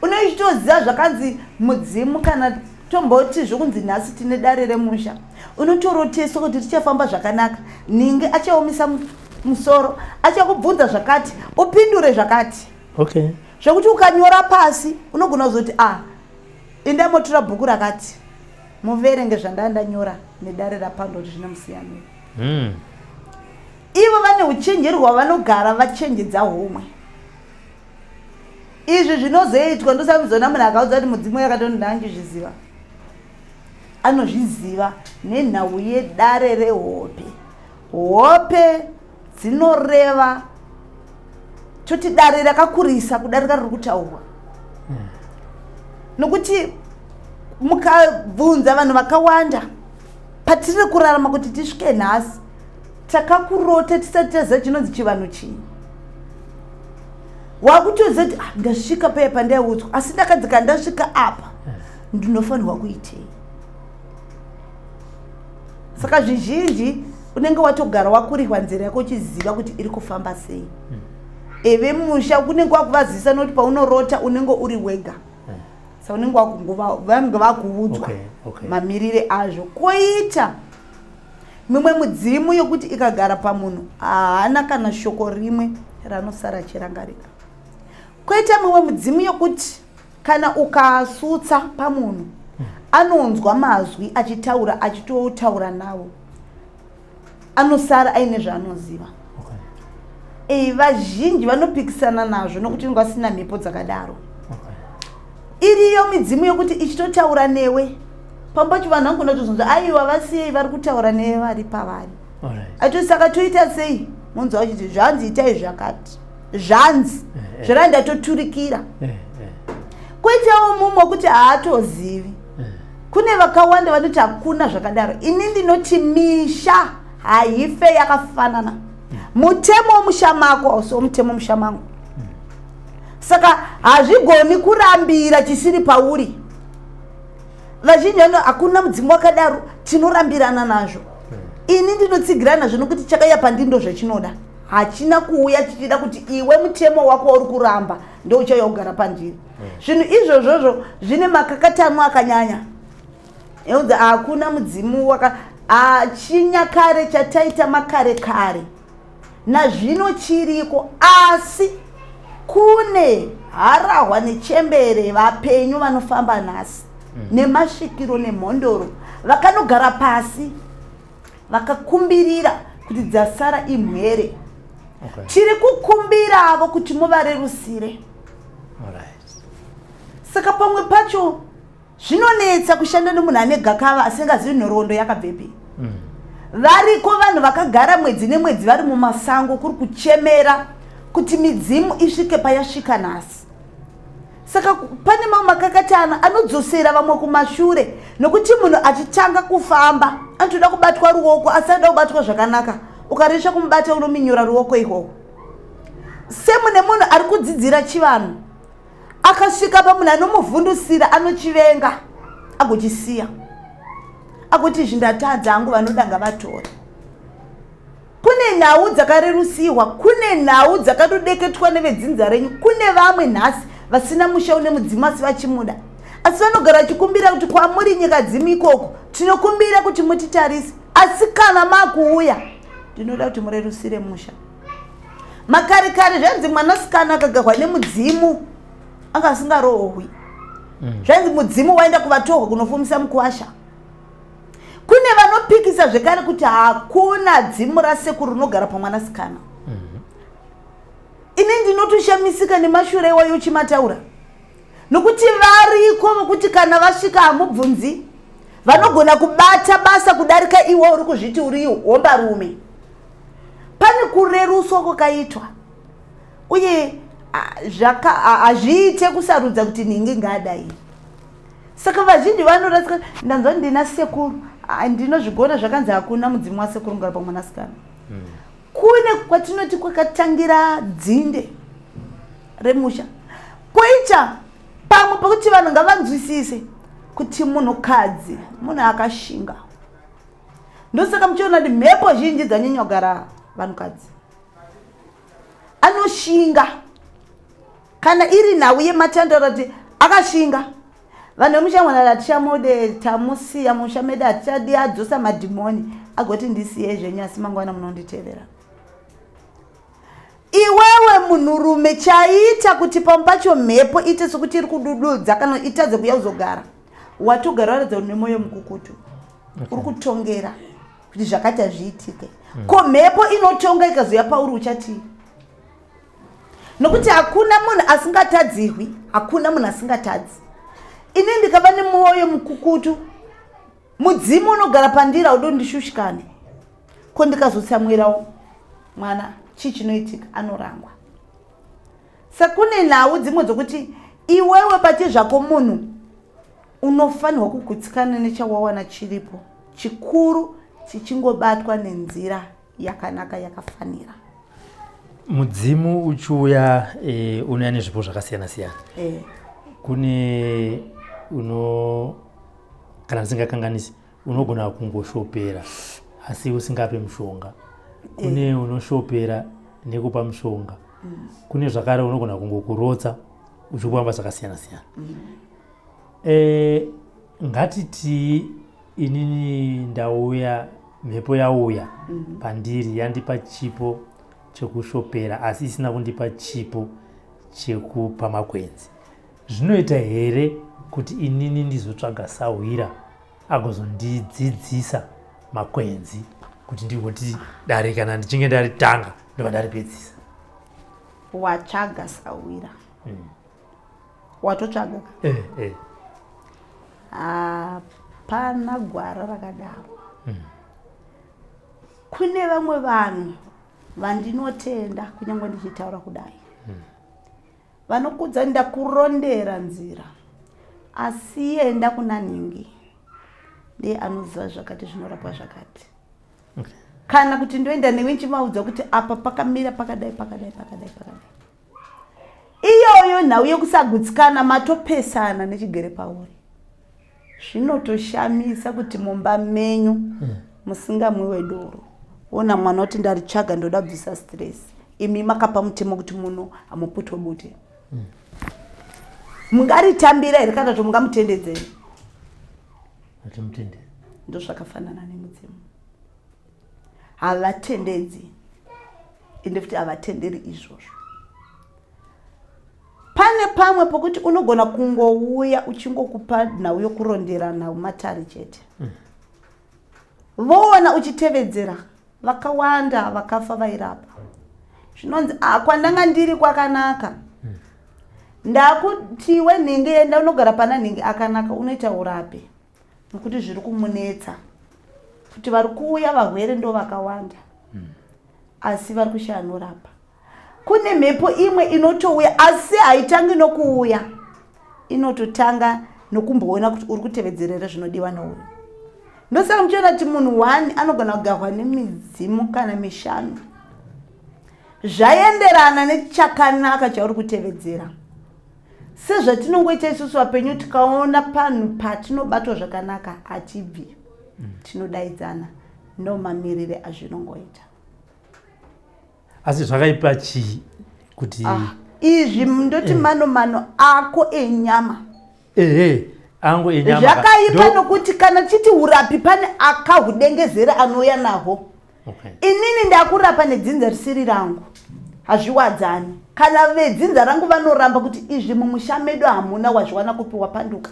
Speaker 2: unenge uchitoziva zvakanzi mudzimu. Kana tomboti zvokunzi nhasi tine dare remusha, unotoroteswa kuti tichafamba zvakanaka, nhingi achaomisa musoro, achakubvunza zvakati, upindure zvakati. Zvekuti ukanyora pasi unogona kuzoti a inda motora bhuku rakati muverenge zvandaa ndanyora nedare rapando kuti zvine musiyano. Ivo vane uchenjeri hwavanogara vachenjedza homwe. Izvi zvinozoitwa ndosamuzoona munhu akaudza kuti mudzimu yakatoni ndaanchizviziva, anozviziva nenhau yedare rehope. Hope dzinoreva toti dare rakakurisa kudarika riri kutaurwa, nokuti mukabvunza vanhu vakawanda patiri kurarama kuti tisvike nhasi, takakurota tisati taziva chinonzi chivanhu chii. Wakutoziva kuti ah, ndasvika paya pandaiudzwa, asi ndakadzika ndasvika apa, ndinofanirwa kuitei? Saka zvizhinji unenge watogara wakurihwa nzira yako uchiziva kuti iri kufamba sei. Eve musha unenge wakuvazivisa nokuti paunorota unenge uri wega. Saka unenge wakunguva vanenge vakuudzwa
Speaker 3: Okay, okay.
Speaker 2: mamirire azvo. Koita mimwe mudzimu yokuti ikagara pamunhu haana kana shoko rimwe ranosara achirangarira. Koita mimwe mudzimu yokuti kana ukasutsa pamunhu anonzwa mazwi achitaura, achitotaura navo, anosara aine zvaanoziva.
Speaker 3: Okay.
Speaker 2: Vazhinji vanopikisana nazvo nokuti vanenge vasina mhepo dzakadaro.
Speaker 3: Okay.
Speaker 2: Iriyo midzimu yokuti ichitotaura newe pamwe pacho vanhu vangona kutozonzwa aiwa vasiyei vari kutaura newe vari pavari.
Speaker 3: Alright.
Speaker 2: Ati saka toita sei? Munzwa vachiti zvanzi itai zvakati, zvanzi
Speaker 3: Eh.
Speaker 2: zvara ndatoturikira. Koitawo mumwe wekuti haatozivi. Kune vakawanda vanoti hakuna zvakadaro. Ini ndinoti misha haife yakafanana. Mutemo wemusha mako hausi womutemo wemusha mangu. Saka hazvigoni kurambira chisiri pauri. Vazhinji vano hakuna mudzimu wakadaro, tinorambirana nazvo. Ini ndinotsigira nazvo nokuti chakauya pandiri ndo zvachinoda. Hachina kuuya chichida kuti iwe mutemo wako wauri kuramba ndo uchauya kugara pandiri. Zvinhu izvozvozvo zvine makakatanwa akanyanya. Eunzi hakuna mudzimu waka chinyakare chataita makare kare nazvino chiriko, asi kune harahwa nechembere vapenyu vanofamba nhasi nemasvikiro nemhondoro vakanogara pasi vakakumbirira kuti dzasara imhere.
Speaker 3: Okay.
Speaker 2: Tiri kukumbiravo kuti muvarerusire.
Speaker 3: Alright.
Speaker 2: Saka pamwe pacho zvinonetsa kushanda nemunhu ane gakava asingazivi nhoroondo yakabvepi. Variko vanhu vakagara mwedzi nemwedzi vari mumasango kuri kuchemera kuti midzimu isvike payasvika nhasi. Saka pane mamwe makakatana anodzosera vamwe kumashure nokuti munhu achitanga kufamba anotoda kubatwa ruoko, asi anoda kubatwa zvakanaka. Ukaresva kumubata unominyura ruoko ikoko. Semune munhu ari kudzidzira chivanhu akasvika pamunhu anomuvhundusira anochivenga agochisiya, agoti izvi ndatadza hangu, vanoda ngavatore. Kune nhau dzakarerusiwa, kune nhau dzakatodeketwa nevedzinza renyu. Kune vamwe nhasi vasina musha une mudzimu asi vachimuda, asi vanogara vachikumbira kuti kwamuri nyika dzimu ikoko tinokumbira kuti mutitarise, asi kana makuuya ndinoda kuti murerusire musha. Makare kare zvanzi mwanasikana akagarwa nemudzimu anga asingarohwi. Zvanzi mudzimu waenda kuvatohwa kunofumisa mukwasha. Kune vanopikisa zvekare kuti hakuna dzimu rasekuru rinogara pamwanasikana. Ini ndinotoshamisika nemashure iwayo uchimataura, nokuti variko vokuti kana vasvika hamubvunzi, vanogona kubata basa kudarika iwe uri kuzviti uri hombarume. Pane kureruswa kwakaitwa uye hazviite kusarudza kuti nhingi ngaadai. Saka vazhinji vanorasika. Ndanzwa ndina sekuru, ndinozvigona zvakanzi hakuna mudzimu wasekuru ngara pamwanasikana. Kune kwatinoti kwakatangira dzinde remusha, koita pamwe pekuti vanhu ngavanzwisise kuti munhukadzi munhu akashinga. Ndosaka muchiona kuti mhepo zhinji dzanyanya kugara vanhukadzi. Anoshinga. Kana iri nhau yematandaro ati akashinga. Vanhu vemusha mwana hatichamude, tamusiya musha medu, hatichadi, adzosa madhimoni. Agoti ndisiye zvenyu asi mangwana munonditevera. Iwewe munhurume chaita kuti pamwe pacho mhepo iite sekuti iri kudududza kana itadze kuuya kuzogara. Watogara waratidza kuti une moyo mukukutu. Uri kutongera kuti zvakati hazviitike. Ko mhepo inotonga ikazouya pauri uchatii? Nokuti hakuna munhu asingatadzirwi, hakuna munhu asingatadzi. Ini ndikava nemwoyo mukukutu, mudzimu unogara pandiri haudi kuti ndishushikane. Ko ndikazotsamwirawo mwana, chii chinoitika? Anorangwa. Saka kune nhau dzimwe dzokuti iwewe pachezvako munhu unofanirwa kugutsikana nechawawana chiripo, chikuru chichingobatwa nenzira yakanaka yakafanira.
Speaker 3: Mudzimu uchiuya unouya nezvipo zvakasiyana siyana. Kune uno kana ndisingakanganisi unogona kungoshopera asi usingape mushonga. Kune unoshopera nekupa mushonga. Kune zvakare unogona kungokurotsa uchipa mabasa akasiyana siyana. E, ngatitii inini ndauya mhepo yauya mm -hmm. pandiri yandipa chipo chekushopera asi isina kundipa chipo chekupa makwenzi zvinoita here kuti inini ndizotsvaga sahwira agozondidzidzisa makwenzi kuti ndigoti dare kana ndichinge ndaritanga ndobva ndaripedzisa
Speaker 2: watsvaga sahwira mm. watotsvaga
Speaker 3: eh, eh.
Speaker 2: Hapana gwara rakadaro mm. Kune vamwe vanhu vandinotenda kunyange ndichitaura kudai mm. Vanokudza ndakurondera nzira asi enda kuna nhingi ndiye anoziva zvakati zvinorapwa zvakati okay. Kana kuti ndoenda newe nchimaudza kuti apa pakamira pakadai pakadai pakadai pakadai iyoyo nhau yekusagutsikana matopesana nechigere pauri zvinotoshamisa kuti mumba menyu hmm. musingamwiwe doro ona mwana kuti ndaritsvaga ndoda bvisa stress imi makapa mutemo kuti muno hamuputwe bute hmm. mungaritambira here kana kuti mungamutendedzei ndozvakafanana nemudzimu havatendedzi ende futi havatenderi izvozvo pane pamwe pokuti unogona kungouya uchingokupa nhau yokurondera nhau matare chete mm. Voona uchitevedzera vakawanda vakafa vairapa zvinonzi ah, kwandanga ndiri kwakanaka mm. Ndakuti we nhingi enda unogara pana nhingi akanaka unoita urape nokuti zviri kumunetsa kuti vari kuuya varwere ndo vakawanda mm. Asi vari kushaya anorapa kune mhepo imwe inotouya asi haitangi nokuuya inototanga nokumboona kuti uri kutevedzerera zvinodiwa nouyu ndosaka muchiona kuti munhu one anogona kugarwa nemidzimu kana mishanu zvaenderana nechakanaka chauri kutevedzera sezvatinongoita isusu vapenyu tikaona panhu patinobatwa zvakanaka hatibvi mm. Tinodaidzana ndomamirire azvinongoita
Speaker 3: asi zvakaipa chii kuti
Speaker 2: ah, izvi ndoti eh. mano mano ako enyama
Speaker 3: ehe angu enyama
Speaker 2: zvakaipa nokuti kana chiti urapi pane akahudengezera anouya nahwo okay. Inini ndakurapa nedzinza risiri rangu hazviwadzani kana vedzinza rangu vanoramba kuti izvi mumusha medu hamuna wazviwana kupi wapanduka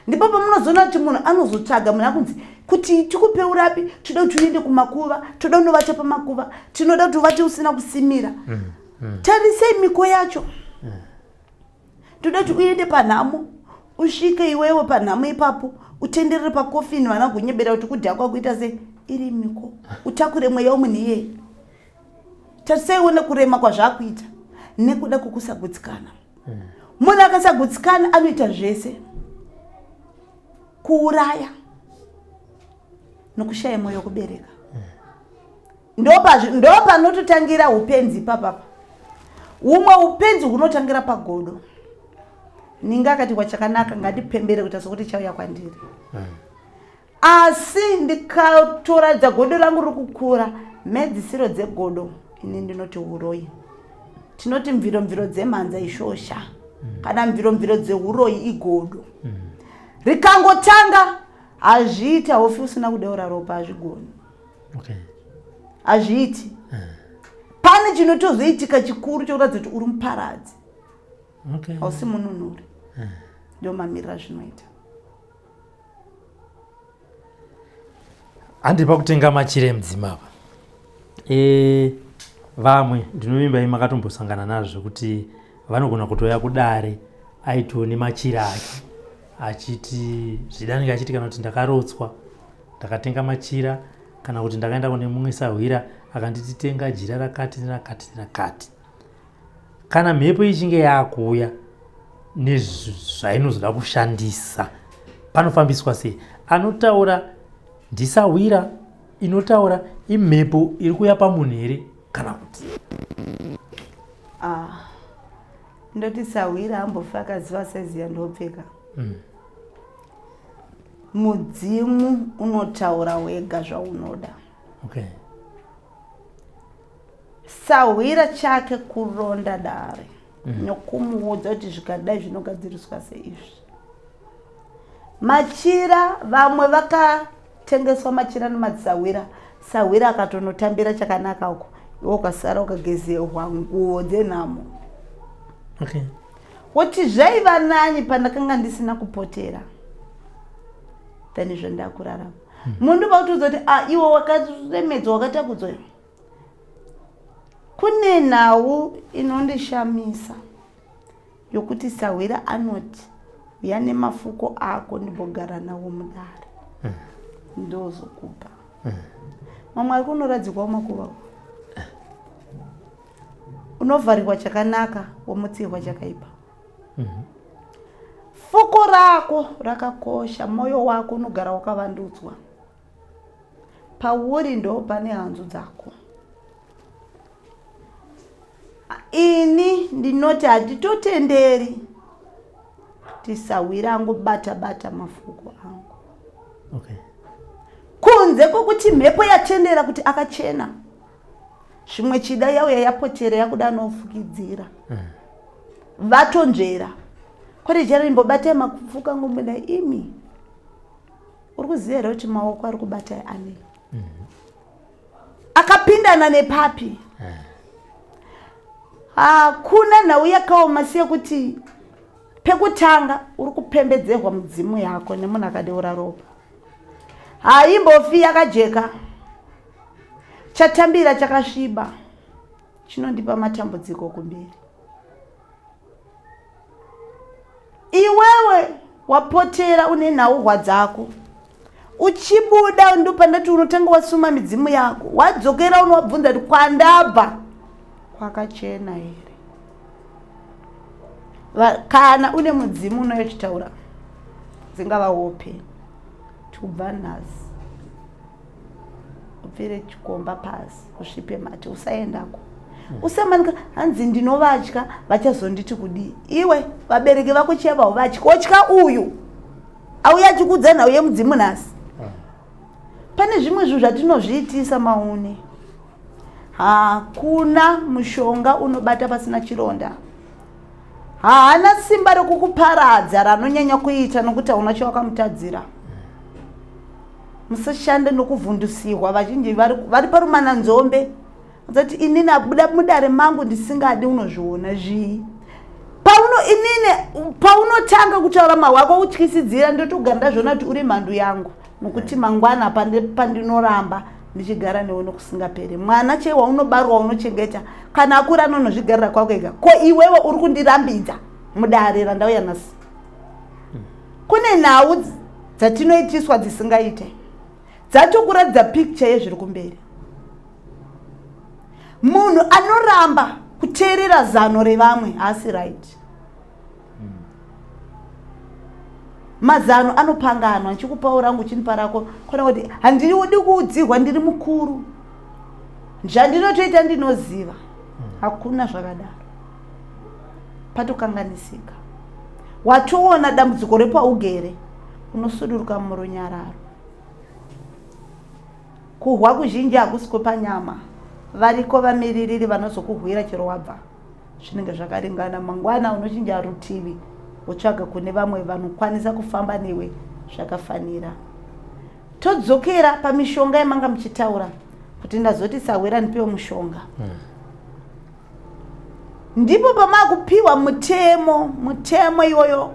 Speaker 2: ndipo pamunozoona kuti munhu anozotsvaga munhu akunzi kuti tikupe urapi toda kuti uende kumakuva toda unovata pamakuva tinoda kuti uvate usina kusimira mm, mm. Tarisei miko yacho mm. Toda kuti uende panhamo usvike iwewe panhamo ipapo utenderere pakofini vana gunyebera kuti kudhakwa kuita sei iri miko utakure mweya wemunhu iyeye tarisei uone kurema kwazvakuita nekuda kwokusagutsikana munhu akasagutsikana anoita zvese kuuraya nokushaya mwoyo wekubereka ndopanototangira upenzi ipapapa umwe upenzi hunotangira pagodo ninga akati kwachakanaka ngandipembere kuita sokuti chauya kwandiri mm. Asi ndikatoratidza godo rangu riri kukura mhedzisiro dzegodo ini ndinoti uroyi tinoti mviro mviro dzemhanza ishosha mm. Kana mviro mviro dzeuroyi igodo mm. Rikangotanga hazviiti haufi usina kudeura ropa hazvigoni hazviiti okay. Pane chinotozoitika chikuru chokuratidza kuti uri muparadzi hausi okay. Mununuri mm. Ndomamirira zvinoita
Speaker 3: handi pakutenga machira emudzima apa e, vamwe ndinovimba imi makatombosangana nazvo zvekuti vanogona kutouya kudare aitoo nemachira ake achiti zvidanenge achiti kana kuti ndakarotswa ndakatenga machira kana kuti ndakaenda kune mumwe sahwira akanditi tenga jira rakati nerakati nerakati kana mhepo ichinge yakuuya nezvainozoda kushandisa panofambiswa sei anotaura ndisahwira inotaura imhepo iri kuuya pamunhu here kana kuti
Speaker 2: ah, ndoti sahwira ambofa akaziva saizi yandopfeka mm. Mudzimu unotaura wega zvaunoda
Speaker 3: okay.
Speaker 2: Sahwira chake kuronda dare mm. nokumuudza kuti zvikadai zvinogadziriswa seizvi. Machira vamwe vakatengeswa machira nemadzisahwira, sahwira akatonotambira chakanaka uko, iwe ukasara ukagezehwa nguo dzenhamo.
Speaker 3: Okay.
Speaker 2: Woti zvaiva nani pandakanga ndisina kupotera than izvo ndakurarama. Munhu vakutoudza kuti ah, iwe wakaremedzwa wakatakudzwa. Kune nhau inondishamisa yokuti sahwira anoti uya nemafuko ako ndimbogara nawo mudare ndozokupa. Mamwe ari kunoradzikwawo makuva unovharirwa chakanaka womutsirwa chakaipa. Fuko rako rakakosha, moyo wako unogara wakavandudzwa. Pauri ndo pane hanzu dzako. Ini ndinoti hatitotenderi kuti sahwira angobata bata mafuko angu.
Speaker 3: Okay.
Speaker 2: Kunze kwokuti mhepo yatendera kuti akachena, zvimwe chida yauya yapotera yakuda anofukidzira. Vatonzvera kwete chero imbobatai mafuko angu muda imi. Uri kuziva here kuti maoko ari kubata anei? Akapindana nepapi? Hakuna nhau yakaoma seyekuti pekutanga uri kupembedzerwa mudzimu yako nemunhu akadeura ropa. Haimbofi yakajeka, chatambira chakasviba, chinondipa matambudziko kumberi. Iwewe wapotera une nhauhwa dzako, uchibuda ndopandati unotanga wasuma midzimu yako, wadzokera unowabvunza kuti kwandabva kwakachena here. Kana une mudzimu unoyochitaura dzingava hope kubva nhasi upfire chikomba pasi usvipe mate usaendako. Usamanika hanzi ndinovatya vachazonditi kudii. Iwe vabereki vako chiya vauvatya otya uyu auya achikuudza nhau yemudzimu nhasi. Pane zvimwe zvinhu zvatinozviitisa maune. Hakuna mushonga unobata pasina chironda. Haana simba rekukuparadza ranonyanya kuita nokuti hauna chawakamutadzira. Musashande nokuvhundusirwa. Vazhinji vari parumana nzombe vati inini abuda mudare mangu ndisingadi, unozviona zvii? Pauno inini paunotanga kutaura mahwa ako kutyisidzira, ndotogara ndazviona kuti uri mhandu yangu, nokuti mangwana pandinoramba ndichigara newe nokusingaperi. Mwana chaiwa unobarwa unochengeta, kana akura anonozvigarira kwako ega. Ko iwewe uri kundirambidza mudare randauya nhasi? Kune nhau dzatinoitiswa dzisingaite, dzatokuratidza picture yezviri kumberi. Munhu anoramba kuteerera zano revamwe haasi right. Mazano anopanganwa, ndichikupawo rangu uchinipa rako, kona kuti handidi kuudzirwa, ndiri mukuru, zvandinotoita ndinoziva. Hakuna zvakadaro, patokanganisika. Watoona dambudziko repaugere, unosuduruka murunyararo. Kuhwa kuzhinji hakusi kwepanyama, variko vamiririri vanozokuhwira chero wabva. Zvinenge zvakaringana. Mangwana unochinja rutivi wotsvaga kune vamwe vanokwanisa kufamba newe zvakafanira. Todzokera pamishonga yamanga muchitaura kuti ndazoti sahwira ndipiwe mushonga. Ndipo pamakupiwa mutemo, mutemo iwoyo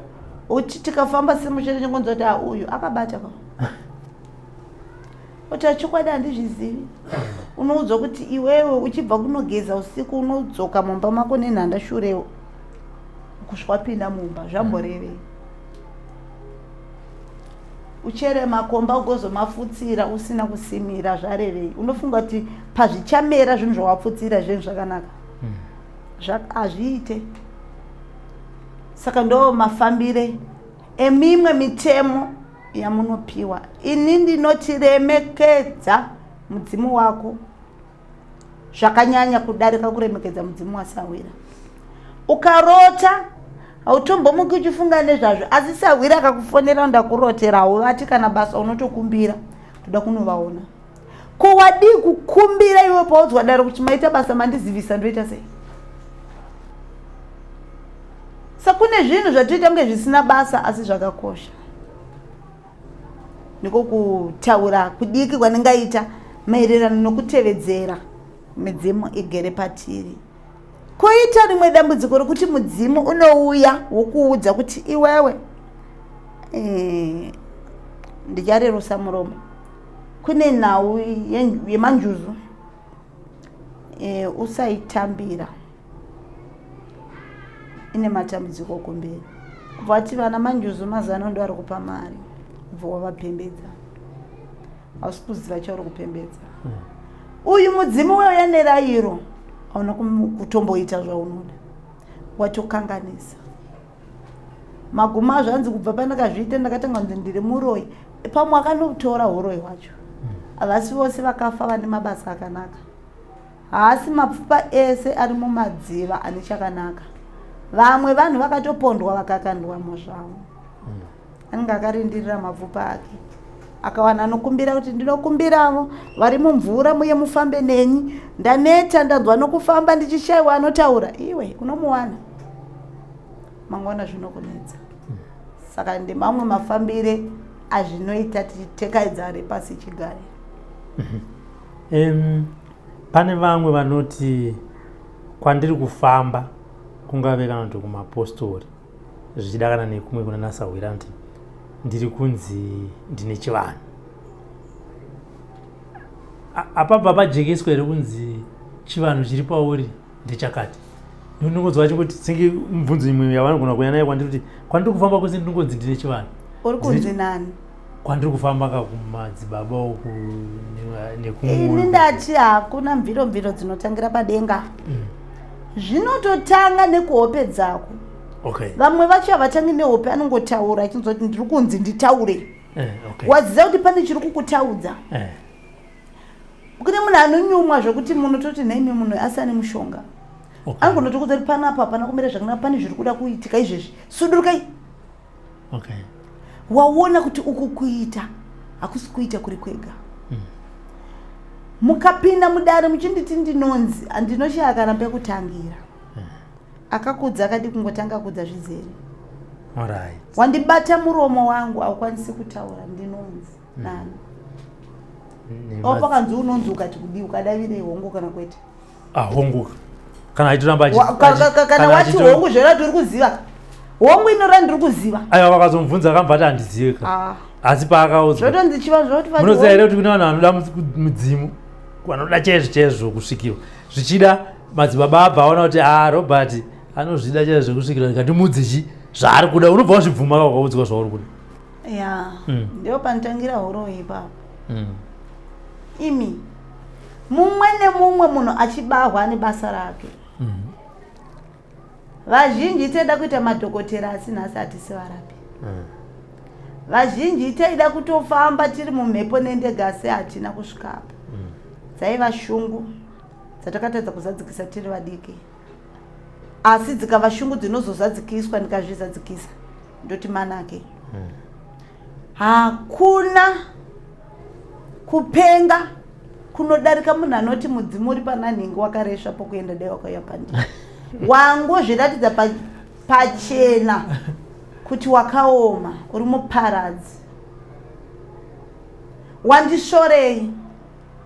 Speaker 2: uti tikafamba semuchete chingonzi kuti uyu akabata pa. Oti chokwadi handizvizivi. Unoudzwa kuti iwewe uchibva kunogeza usiku unodzoka mumba mako nenhanda shurewo kusvika wapinda mumba, zvamborevei? Uchere makomba ugozomafutsira usina kusimira, zvarevei? Unofunga kuti pazvichamera zvinhu zvawapfutsira zvinhu zvakanaka? Hazviite. Saka ndo mafambire emimwe mitemo yamunopiwa. Ini ndinoti remekedza mudzimu wako zvakanyanya kudarika kuremekedza mudzimu wasahwira. Ukarota hautombomuki uchifunga nezvazvo, asi sahwira akakufonera ndakurotera, hauvati kana basa, unotokumbira toda kunovaona. Ko wadii kukumbira iwe paudzwa daro kuti maita basa mandizivisa, ndoita sei? Sa kune zvinhu zvatoita kunge zvisina basa asi zvakakosha. Ndiko kutaura kudiki kwandingaita maererano nokutevedzera midzimu igere patiri. Koita rimwe dambudziko rokuti mudzimu unouya wokuudza kuti iwewe ndicharerusa muromo. Kune nhau yemanjuzu usaitambira, ine matambudziko kumberi. Kubva vati vana manjuzu mazuva ano ndo vari kupa mari, ubva wavapembedza, hausi kuziva chauri kupembedza. Uyu mudzimu weuya nerayiro, hauna kutomboita zvaunoda, watokanganisa. Magumo azvo anzi kubva pandakazviita ndakatanga kunzi ndiri muroyi. Pamwe akanotora uroyi hwacho. Havasi vose vakafa vane mabasa akanaka. Haasi mapfupa ese ari mumadziva ane chakanaka. Vamwe vanhu vakatopondwa vakakandwamo zvavo. Anenge akarindirira mapfupa ake, akawana anokumbira kuti ndinokumbiravo vari mumvura muye mufambe neni, ndaneta, ndanzwa nokufamba ndichishayiwa anotaura. Iwe unomuwana mangwana, zvinokunetsa. Saka ndemamwe mafambire azvinoita tichitekaidza repasi chigare.
Speaker 3: Pane vamwe vanoti kwandiri kufamba, kungave kana kuti kumapostori, zvichida kana nekumwe kuna nasahwira, kuti ndiri kunzi ndine chivanhu. Apabva pajekeswa here kunzi chivanhu chiri pauri ndechakati? Ndinongonzwa chingoti senge mubvunzo imwe yavanogona kuuya nayo kwandiri, kuti kwandiri kufamba kwese ndinongonzi ndine chivanhu.
Speaker 2: Uri kunzi nani?
Speaker 3: Kwandiri kufamba kakumadzibaba uku
Speaker 2: nekumwe. Ini ndati hakuna mviro mviro dzinotangira padenga. Zvinototanga nekuhope dzako. Vamwe vacho havatangi nehope, anongotaura achinzwa kuti ndiri kunzi nditaure. Waziva kuti pane chiri kukutaudza. Kune munhu anonyumwa zvokuti munototi nhaimi munhu asi ane mushonga. Anongotokuudza kuti panapa hapana kumira zvakanaka, pane zviri kuda kuitika izvezvi, sudurukai. Waona kuti uku kuita hakusi kuita kuri kwega. Mukapinda mudare muchinditi ndinonzi, handinoshaya kana pekutangira. Akakudza akadi kungotanga kudza zvizere. Wandibata muromo wangu, haukwanisi kutaura ndinonzi nani. O pakanzi unonzi ukati kudii, ukadavirei, hongu kana kwete?
Speaker 3: Ah, hongu. Kana achitoramba
Speaker 2: Kana wati hongu, zvera tiri kuziva hongu inora ndiri kuziva.
Speaker 3: Aiwa, vakazomubvunza akambva ati handizive ka. Asi paakaudzwa
Speaker 2: zvotonzi chiva zvoti
Speaker 3: munoziva here kuti kune vanhu vanoda mudzimu, vanoda chaizvo chaizvo kusvikirwa? Zvichida madzibaba abva aona kuti a Robert anozvida chaizvo zvekusvikirwa, ndikandimudze chi zvaari kuda. Unobva wazvibvuma ka ukaudzwa zvauri kuda.
Speaker 2: Ya, ndio panotangira huroyi ipapo. Imi, mumwe nemumwe munhu achibahwa nebasa rake. Vazhinji taida kuita madhokotera, asi nhasi hatisi varapi. Vazhinji taida kutofamba tiri mumhepo nendege, asi hatina kusvikapo. Dzaiva shungu dzatakatadza kuzadzikisa tiri vadiki, asi dzikava shungu dzinozozadzikiswa. Ndikazvizadzikisa ndoti manake. Hakuna kupenga kunodarika munhu anoti mudzimu uri pana nhingi wakaresva pokuenda, dai wakauya pandiri. Wangozviratidza pachena kuti wakaoma, uri muparadzi. Wandisvorei?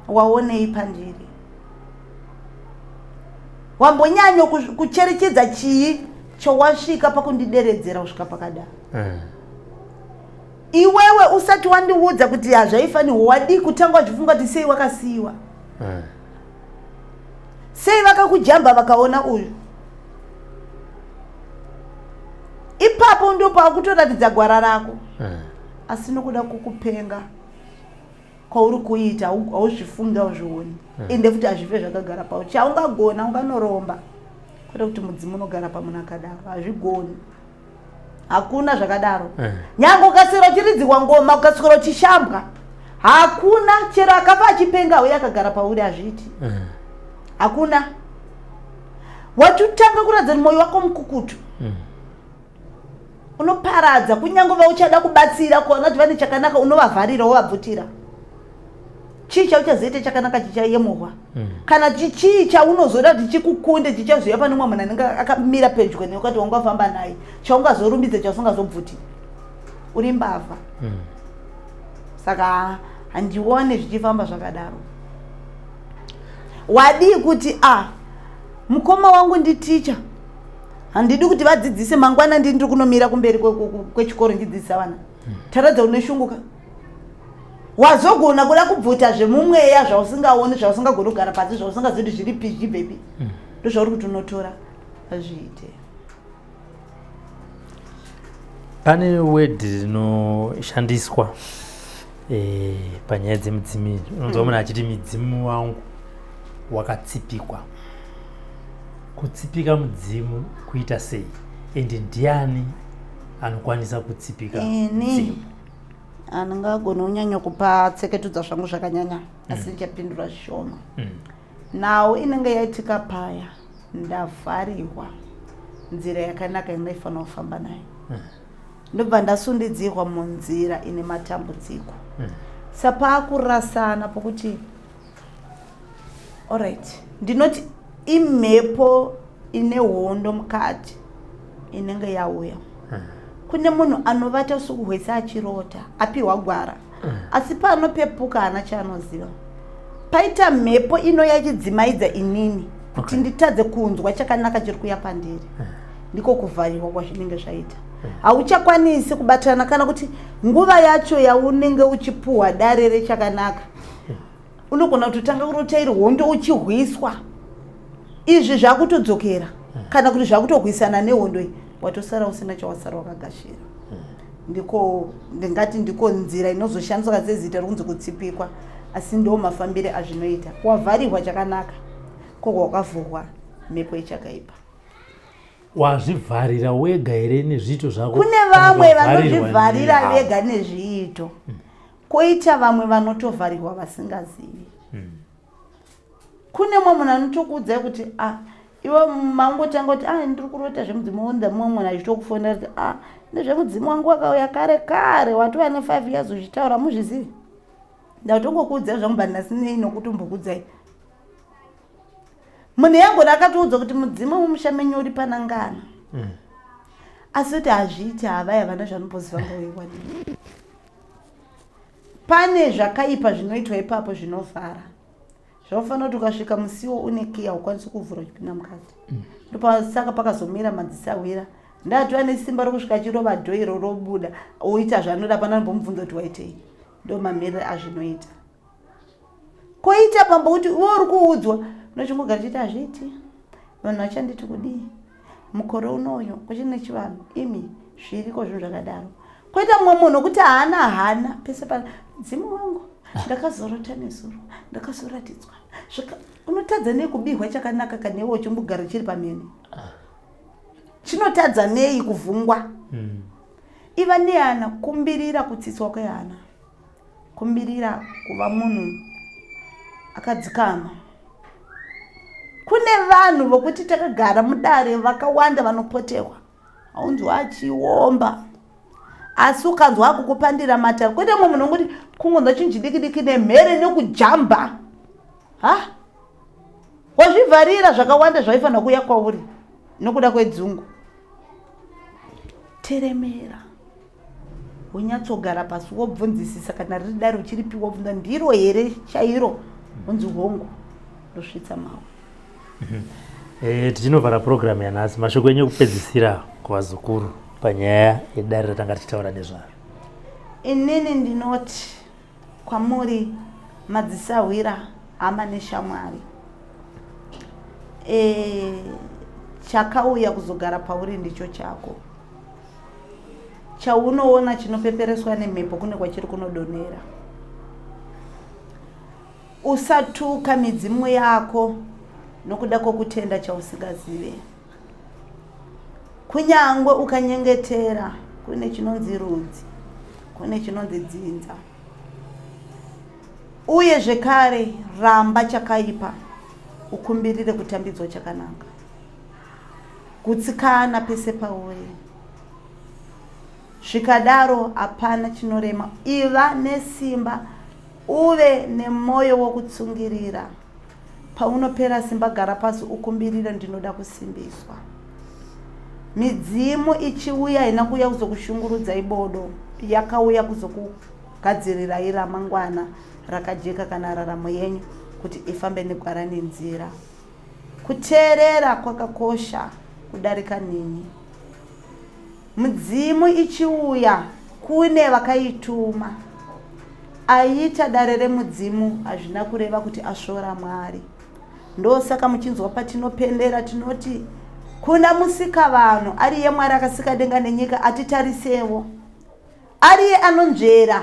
Speaker 2: Waonei pandiri? Wambonyanya kucherechedza chii chowasvika pakundideredzera kusvika pakadaro? Iwewe usati wandiudza kuti hazvaifanirwa, wadii kutanga wachifunga kuti sei wakasiyiwa? Sei vakakujamba vakaona uyu? Ipapo ndo pakutoratidza gwara rako. Asi nokuda kukupenga kwauri kuita, hauzvifungi, hauzvioni. Ende futi hazvife zvakagara pao. Chaungagona, unganoromba, kwete kuti mudzimu unogara pamunhu akadaro. Hazvigoni, hakuna zvakadaro. Nyange ukaswera uchiridzirwa ngoma, ukaswera uchishambwa, hakuna chero akafa achipenga uye akagara pauri, hazviiti. Hakuna. Watotanga kuratidza kuti mwoyo wako mukukutu. Unoparadza kunyange vauchada kubatsira, kuona kuti vane chakanaka, unovavharira, wovabvutira. Chii chauchazoita chakanaka chichayemurwa? Kana chii chaunozoda kuti chikukunde chichazouya pane umwe munhu anenge akamira pedyo newe, ukati wanga wafamba naye, chaungazorumbidza chausingazobvuti? Uri mbavha. Saka handione zvichifamba zvakadaro. Wadii kuti a ah, mukoma wangu nditicha, handidi kuti vadzidzise mangwana, ndini ndiri kunomira kumberi kwechikoro ndidzidzisa vana. Taradza uneshunguka wazogona kuda kubvuta zvemumweya zvausingaoni, zvausingagoni kugara pasi, zvausingazivi kuti zviri pizhibvepi. Ndozvauri kuti unotora azviite.
Speaker 3: Pane wedhi rinoshandiswa panyaya dzemidzimu, unonzwa munhu achiti midzimu wangu wakatsipikwa. Kutsipika mudzimu kuita sei, ende ndiani anokwanisa kutsipika mudzimu?
Speaker 2: Andingagoni kunyanya kupa tseketudza zvangu zvakanyanya, asi ndichapindura zvishoma. Nhau inenge yaitika paya, ndavharirwa nzira yakanaka yandaifanira kufamba nayo, ndobva ndasundidzirwa munzira ine matambudziko. Sapaakurasana pokuti alright, ndinoti imhepo ine hondo mukati inenge yauya. Kune munhu anovata usiku hwese achirota apiwa gwara, asi paanopepuka haana chaanoziva. Paita mhepo inoya ichidzimaidza inini kuti nditadze kunzwa chakanaka chiri kuya pandiri. Ndiko kuvharirwa kwazvinenge zvaita. Hauchakwanisi kubatana, kana kuti nguva yacho yaunenge uchipuhwa dare rechakanaka, unogona kutotanga kurota iri hondo uchihwiswa. Izvi zvakutodzokera, kana kuti zvakutorwisana nehondo iyi, watosara usina chawasara wakagashira. Ndiko ndingati ndiko nzira inozoshandiswa sezita rokunzi kutsipikwa, asi ndo mafambire azvinoita. Wavharirwa chakanaka, ko wakavhurwa mhepo yechakaipa.
Speaker 3: Wazvivharira wega here nezviito zvako?
Speaker 2: Kune vamwe vanozvivharira vega nezviito, kwoita vamwe vanotovharirwa vasingazivi. Kune mumwe munhu anotokuudzai kuti a ah, iwe mangotanga kuti a ah, ndiri kurota zvemudzimu wonza, mumwe munhu achitokufonera kuti a ah, nezvemudzimu wangu wakauya kare kare, watova ne5 years uchitaura, muzvizivi. Ndatongokuudzai zvangu, but ndasinei nokutombokuudzai. Munhu yangona akatoudza kuti mudzimu wemusha menyu uri panangana, asi kuti hazviiti, havai havana zvanomboziva ngauiwadii. Pane zvakaipa zvinoitwa ipapo zvinovhara, zvaufanira kuti ukasvika musiwo une kiya, ukwanisi kuvhura uchipinda mukati. Ndopasaka pakazomira madzisahwira ndatova nesimba rokusvika achirova dhoiro robuda, oita zvaanoda, pana anombomubvunza kuti waitei. Ndo mamiriro azvinoita. Koita pambo kuti iwe uri kuudzwa, unochingogara chiti hazviiti, vanhu vachanditi kudii, mukore unoyo kuchine chivanhu, imi zviriko zvinhu zvakadaro. Koita mumwe munhu kuti haana hana pese pa mudzimu wangu ndakazorota nezuro, ndakazoratidzwa. Unotadza nei kubihwa chakanaka kanewe uchimbogara chiri pamhene? Chinotadza nei kuvhungwa? Iva nehana, kumbirira kutsitswa kwehana, kumbirira kuva munhu akadzikama. Kune vanhu vokuti takagara mudare vakawanda vanopoterwa, haunzwa achiomba, asi ukanzwa akukupandira matare. Kwete mumwe munhu ongoti kungonzwa chinhu chidiki diki nemhere nekujamba, ha, wazvivharira zvakawanda zvaifanira kuuya kwauri nokuda kwedzungu. Teremera, wonyatsogara pasi, wobvunzisisa kana riri dare uchiripiwa, wobvunza ndiro here chairo, unzi hongu, ndosvitsa mawe.
Speaker 3: Tichinovhara purogiramu yanhasi, mashoko enyu ekupedzisira kuvazukuru panyaya yedare ratanga tichitaura nezvaro.
Speaker 2: Inini ndinoti kwamuri madzisahwira, hama neshamwari, chakauya kuzogara pauri ndicho chako. Chaunoona chinopepereswa nemhepo kune kwachiri kunodonera. Usatuka midzimu yako nokuda kwokutenda chausingazive. Kunyangwe ukanyengetera, kune chinonzi rudzi, kune chinonzi dzinza. Uye zvekare, ramba chakaipa ukumbirire kutambidzwa chakanaka. Gutsikana pese pauri, zvikadaro hapana chinorema. Iva nesimba, uve nemwoyo wokutsungirira. Paunopera simba, gara pasi ukumbirire, ndinoda kusimbiswa. Midzimu ichiuya haina kuuya kuzokushungurudza ibodo, yakauya kuzoku Gadzirirai ramangwana rakajeka kana raramo yenyu kuti ifambe negwara nenzira. Kuteerera kwakakosha kudarika nhinhi. Mudzimu ichiuya kune vakaituma. Aita dare remudzimu hazvina kureva kuti asvora Mwari. Ndosaka muchinzwa patinopendera tinoti kuna musikavanhu ariye Mwari akasika denga nenyika atitarisewo. Ariye anonzvera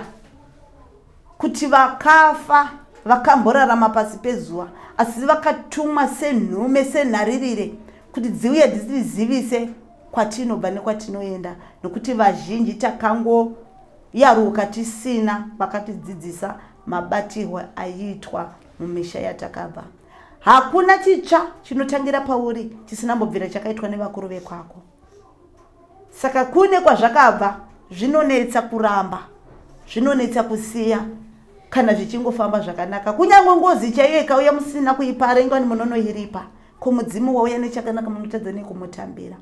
Speaker 2: kuti vakafa vakamborarama pasi pezuva asi vakatumwa senhume senharirire kuti dziuye dzitizivise kwatinobva nekwatinoenda nokuti vazhinji takangoyaruka tisina vakatidzidzisa mabatirwo aiitwa mumisha yatakabva. Hakuna chitsva chinotangira pauri chisina mbobvira chakaitwa nevakuru vekwako. Saka kune kwazvakabva zvinonetsa kuramba, zvinonetsa kusiya kana zvichingofamba zvakanaka. Kunyange ngozi chaiyo ikauya musina kuipara ingani munonoiripa. Ko mudzimu wauya nechakanaka munotadza nei kumutambira?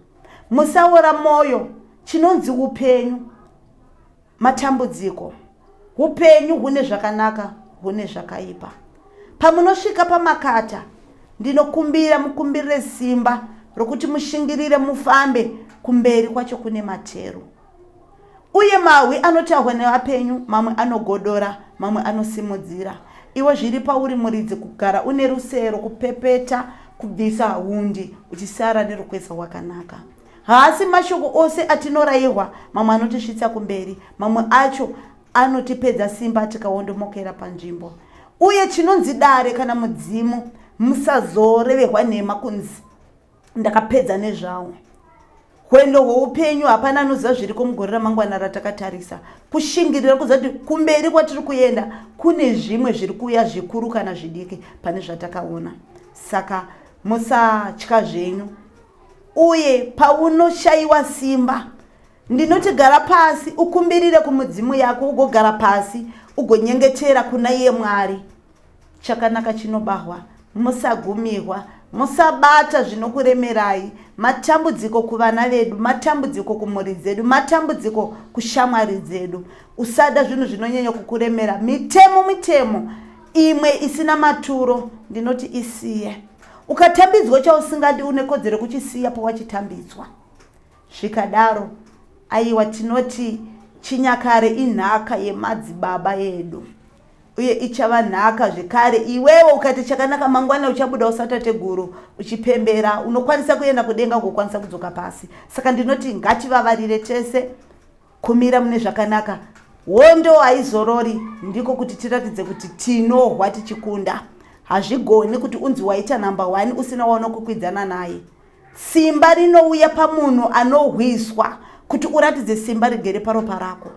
Speaker 2: Musaora moyo, chinonzi upenyu Matambudziko. Hupenyu hune zvakanaka hune zvakaipa. Pamunosvika pamakata, ndinokumbira mukumbirire simba rokuti mushingirire mufambe kumberi kwacho kune materu. Uye mahwi anotaurwa nevapenyu mamwe anogodora, mamwe anosimudzira. Iwe zviri pauri muridzi kugara une rusero, kupepeta, kubvisa hundi uchisara nerukweza rwakanaka. Haasi mashoko ose atinorairwa, mamwe anotisvitsa kumberi, mamwe acho anotipedza simba tikawondomokera panzvimbo. Uye chinonzi dare kana mudzimu musazoreverwa nhema kunzi ndakapedza nezvawo. Hwendo hwoupenyu hapana anoziva zviriko mugore ramangwana ratakatarisa. Kushingirira kuziva kuti kumberi kwatiri kuenda kune zvimwe zviri kuuya zvikuru kana zvidiki pane zvatakaona. Saka musatya zvenyu. Uye paunoshaiwa simba, ndinoti gara pasi ukumbirire kumudzimu yako, ugogara pasi ugonyengetera kuna iye Mwari. Chakanaka chinobahwa, musagumirwa, musabata zvinokuremerai. Matambudziko kuvana vedu, matambudziko kumhuri dzedu, matambudziko kushamwari dzedu. Usada zvinhu zvinonyanya kukuremera. Mitemo mitemo imwe isina maturo ndinoti isiye. Ukatambidzwa chausingadi une kodzero yekuchisiya pawachitambidzwa. Zvikadaro, aiwa tinoti chinyakare inhaka yemadzibaba edu uye ichava nhaka zvekare. Iwewe ukaita chakanaka mangwana uchabudawo satateguru uchipembera, unokwanisa kuenda kudenga ugokwanisa kudzoka pasi. Saka ndinoti ngativavarire tese Kumira mune zvakanaka. Hondo haizorori, ndiko kuti tiratidze kuti tinohwa tichikunda. Hazvigoni kuti unzi waita number one usina waunokwikwidzana naye. Simba rinouya pamunhu anohwiswa kuti uratidze simba rigere paropa rako.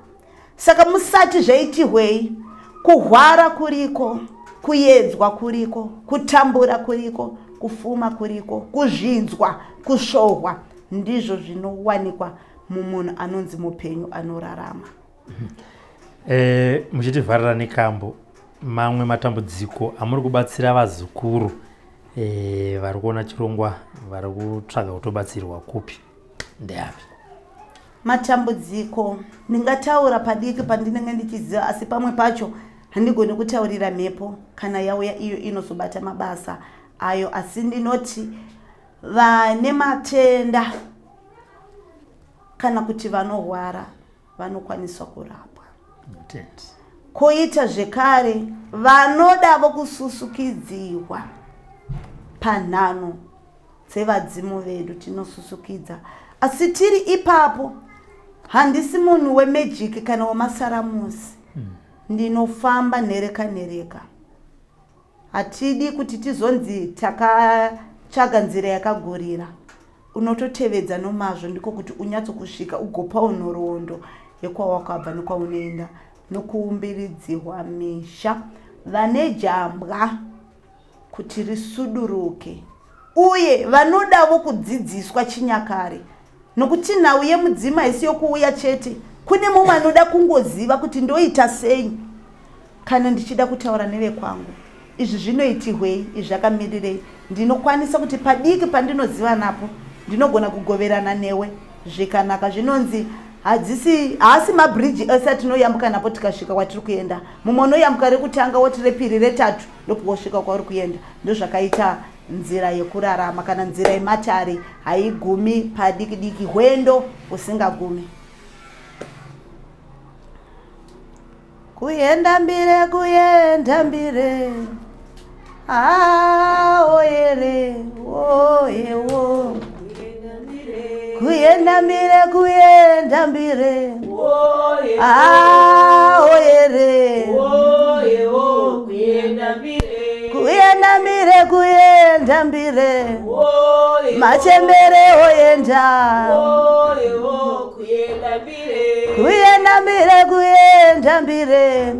Speaker 2: Saka musati zvaitihwei, kuhwara kuriko, kuyedzwa kuriko, kutambura kuriko, kufuma kuriko, kuzvidzwa, kusvohwa ndizvo zvinowanikwa mumunhu anonzi mupenyu anorarama.
Speaker 3: E, muchitivharira nekambo mamwe matambudziko amuri kubatsira vazukuru e, vari kuona chirongwa vari kutsvaga kutobatsirwa kupi ndeapi?
Speaker 2: Matambudziko ndingataura padiki pandinenge ndichiziva, asi pamwe pacho handigoni kutaurira mhepo kana yauya iyo inozobata mabasa ayo, asi ndinoti vane matenda kana kuti vanorwara vanokwaniswa kurapwa. Koita zvekare vanodavo kususukidzirwa panhano dzevadzimu vedu tinosusukidza, asi tiri ipapo handisi munhu wemejiki kana wemasaramusi. Ndinofamba nhereka nhereka. Hatidi kuti tizonzi takatsvaga nzira yakagurira. Unototevedza nomazvo ndiko kuti unyatsokusvika ugopawo nhoroondo yekwawakabva nekwaunoenda nokuumbiridzirwa misha. Vane jambwa kuti risuduruke uye vanodavo kudzidziswa chinyakare nokuti nhau yemudzimu haisi yokuuya chete. Kune mumwe anoda kungoziva kuti ndoita sei kana ndichida kutaura nevekwangu. Izvi zvinoitihwei? Izvi zvakamirirei? Ndinokwanisa kuti padiki pandinoziva napo ndinogona kugoverana newe zvikanaka. Zvinonzi Hadzisi, haasi mabridge ese atinoyambuka napo tikasvika kwatiri kuenda. Mumwe unoyambuka rekutanga, woti repiri, retatu, ndopowosvika kwauri kuenda. Ndozvakaita nzira yekurarama kana nzira yematare, haigumi padiki diki, hwendo husingagumi. Kuenda mbire, kuenda mbire, aoyere oyewo. Kuenda mbire, kuenda mbire, aoyere. Kuenda mbire, kuenda mbire, machembere oenda. Kuenda mbire, kuenda mbire,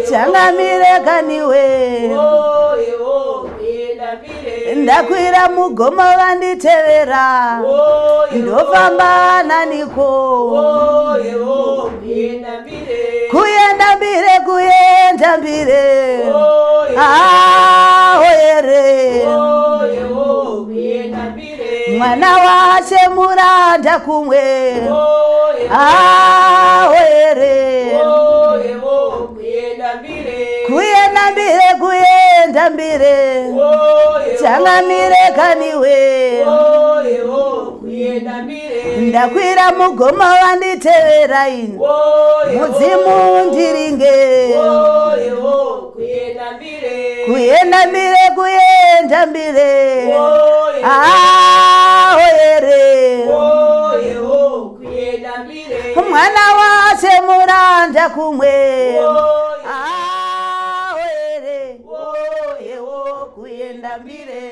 Speaker 2: changamire kaniwe. Ndakwira mugomo, vanditevera, ndofamba naniko? Kuenda mbire, kuenda mbire, aoyere. Mwana washe muranda kumwe, aoyere. Kuenda mbire, kuenda mbire, changamire kaniwe. Ndakwira mugomo, vanditevera ini, mudzimu ndiringe. Kuenda mbire, kuenda mbire, aoyere. Mwana washe muranda kumwe, aoyere oyewo. Kuenda mbire,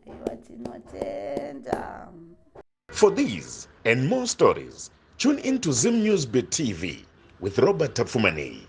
Speaker 2: aiwa, tinotenda.
Speaker 1: For these and more stories, tune in to Zim News Bit TV with Robert Tafumani.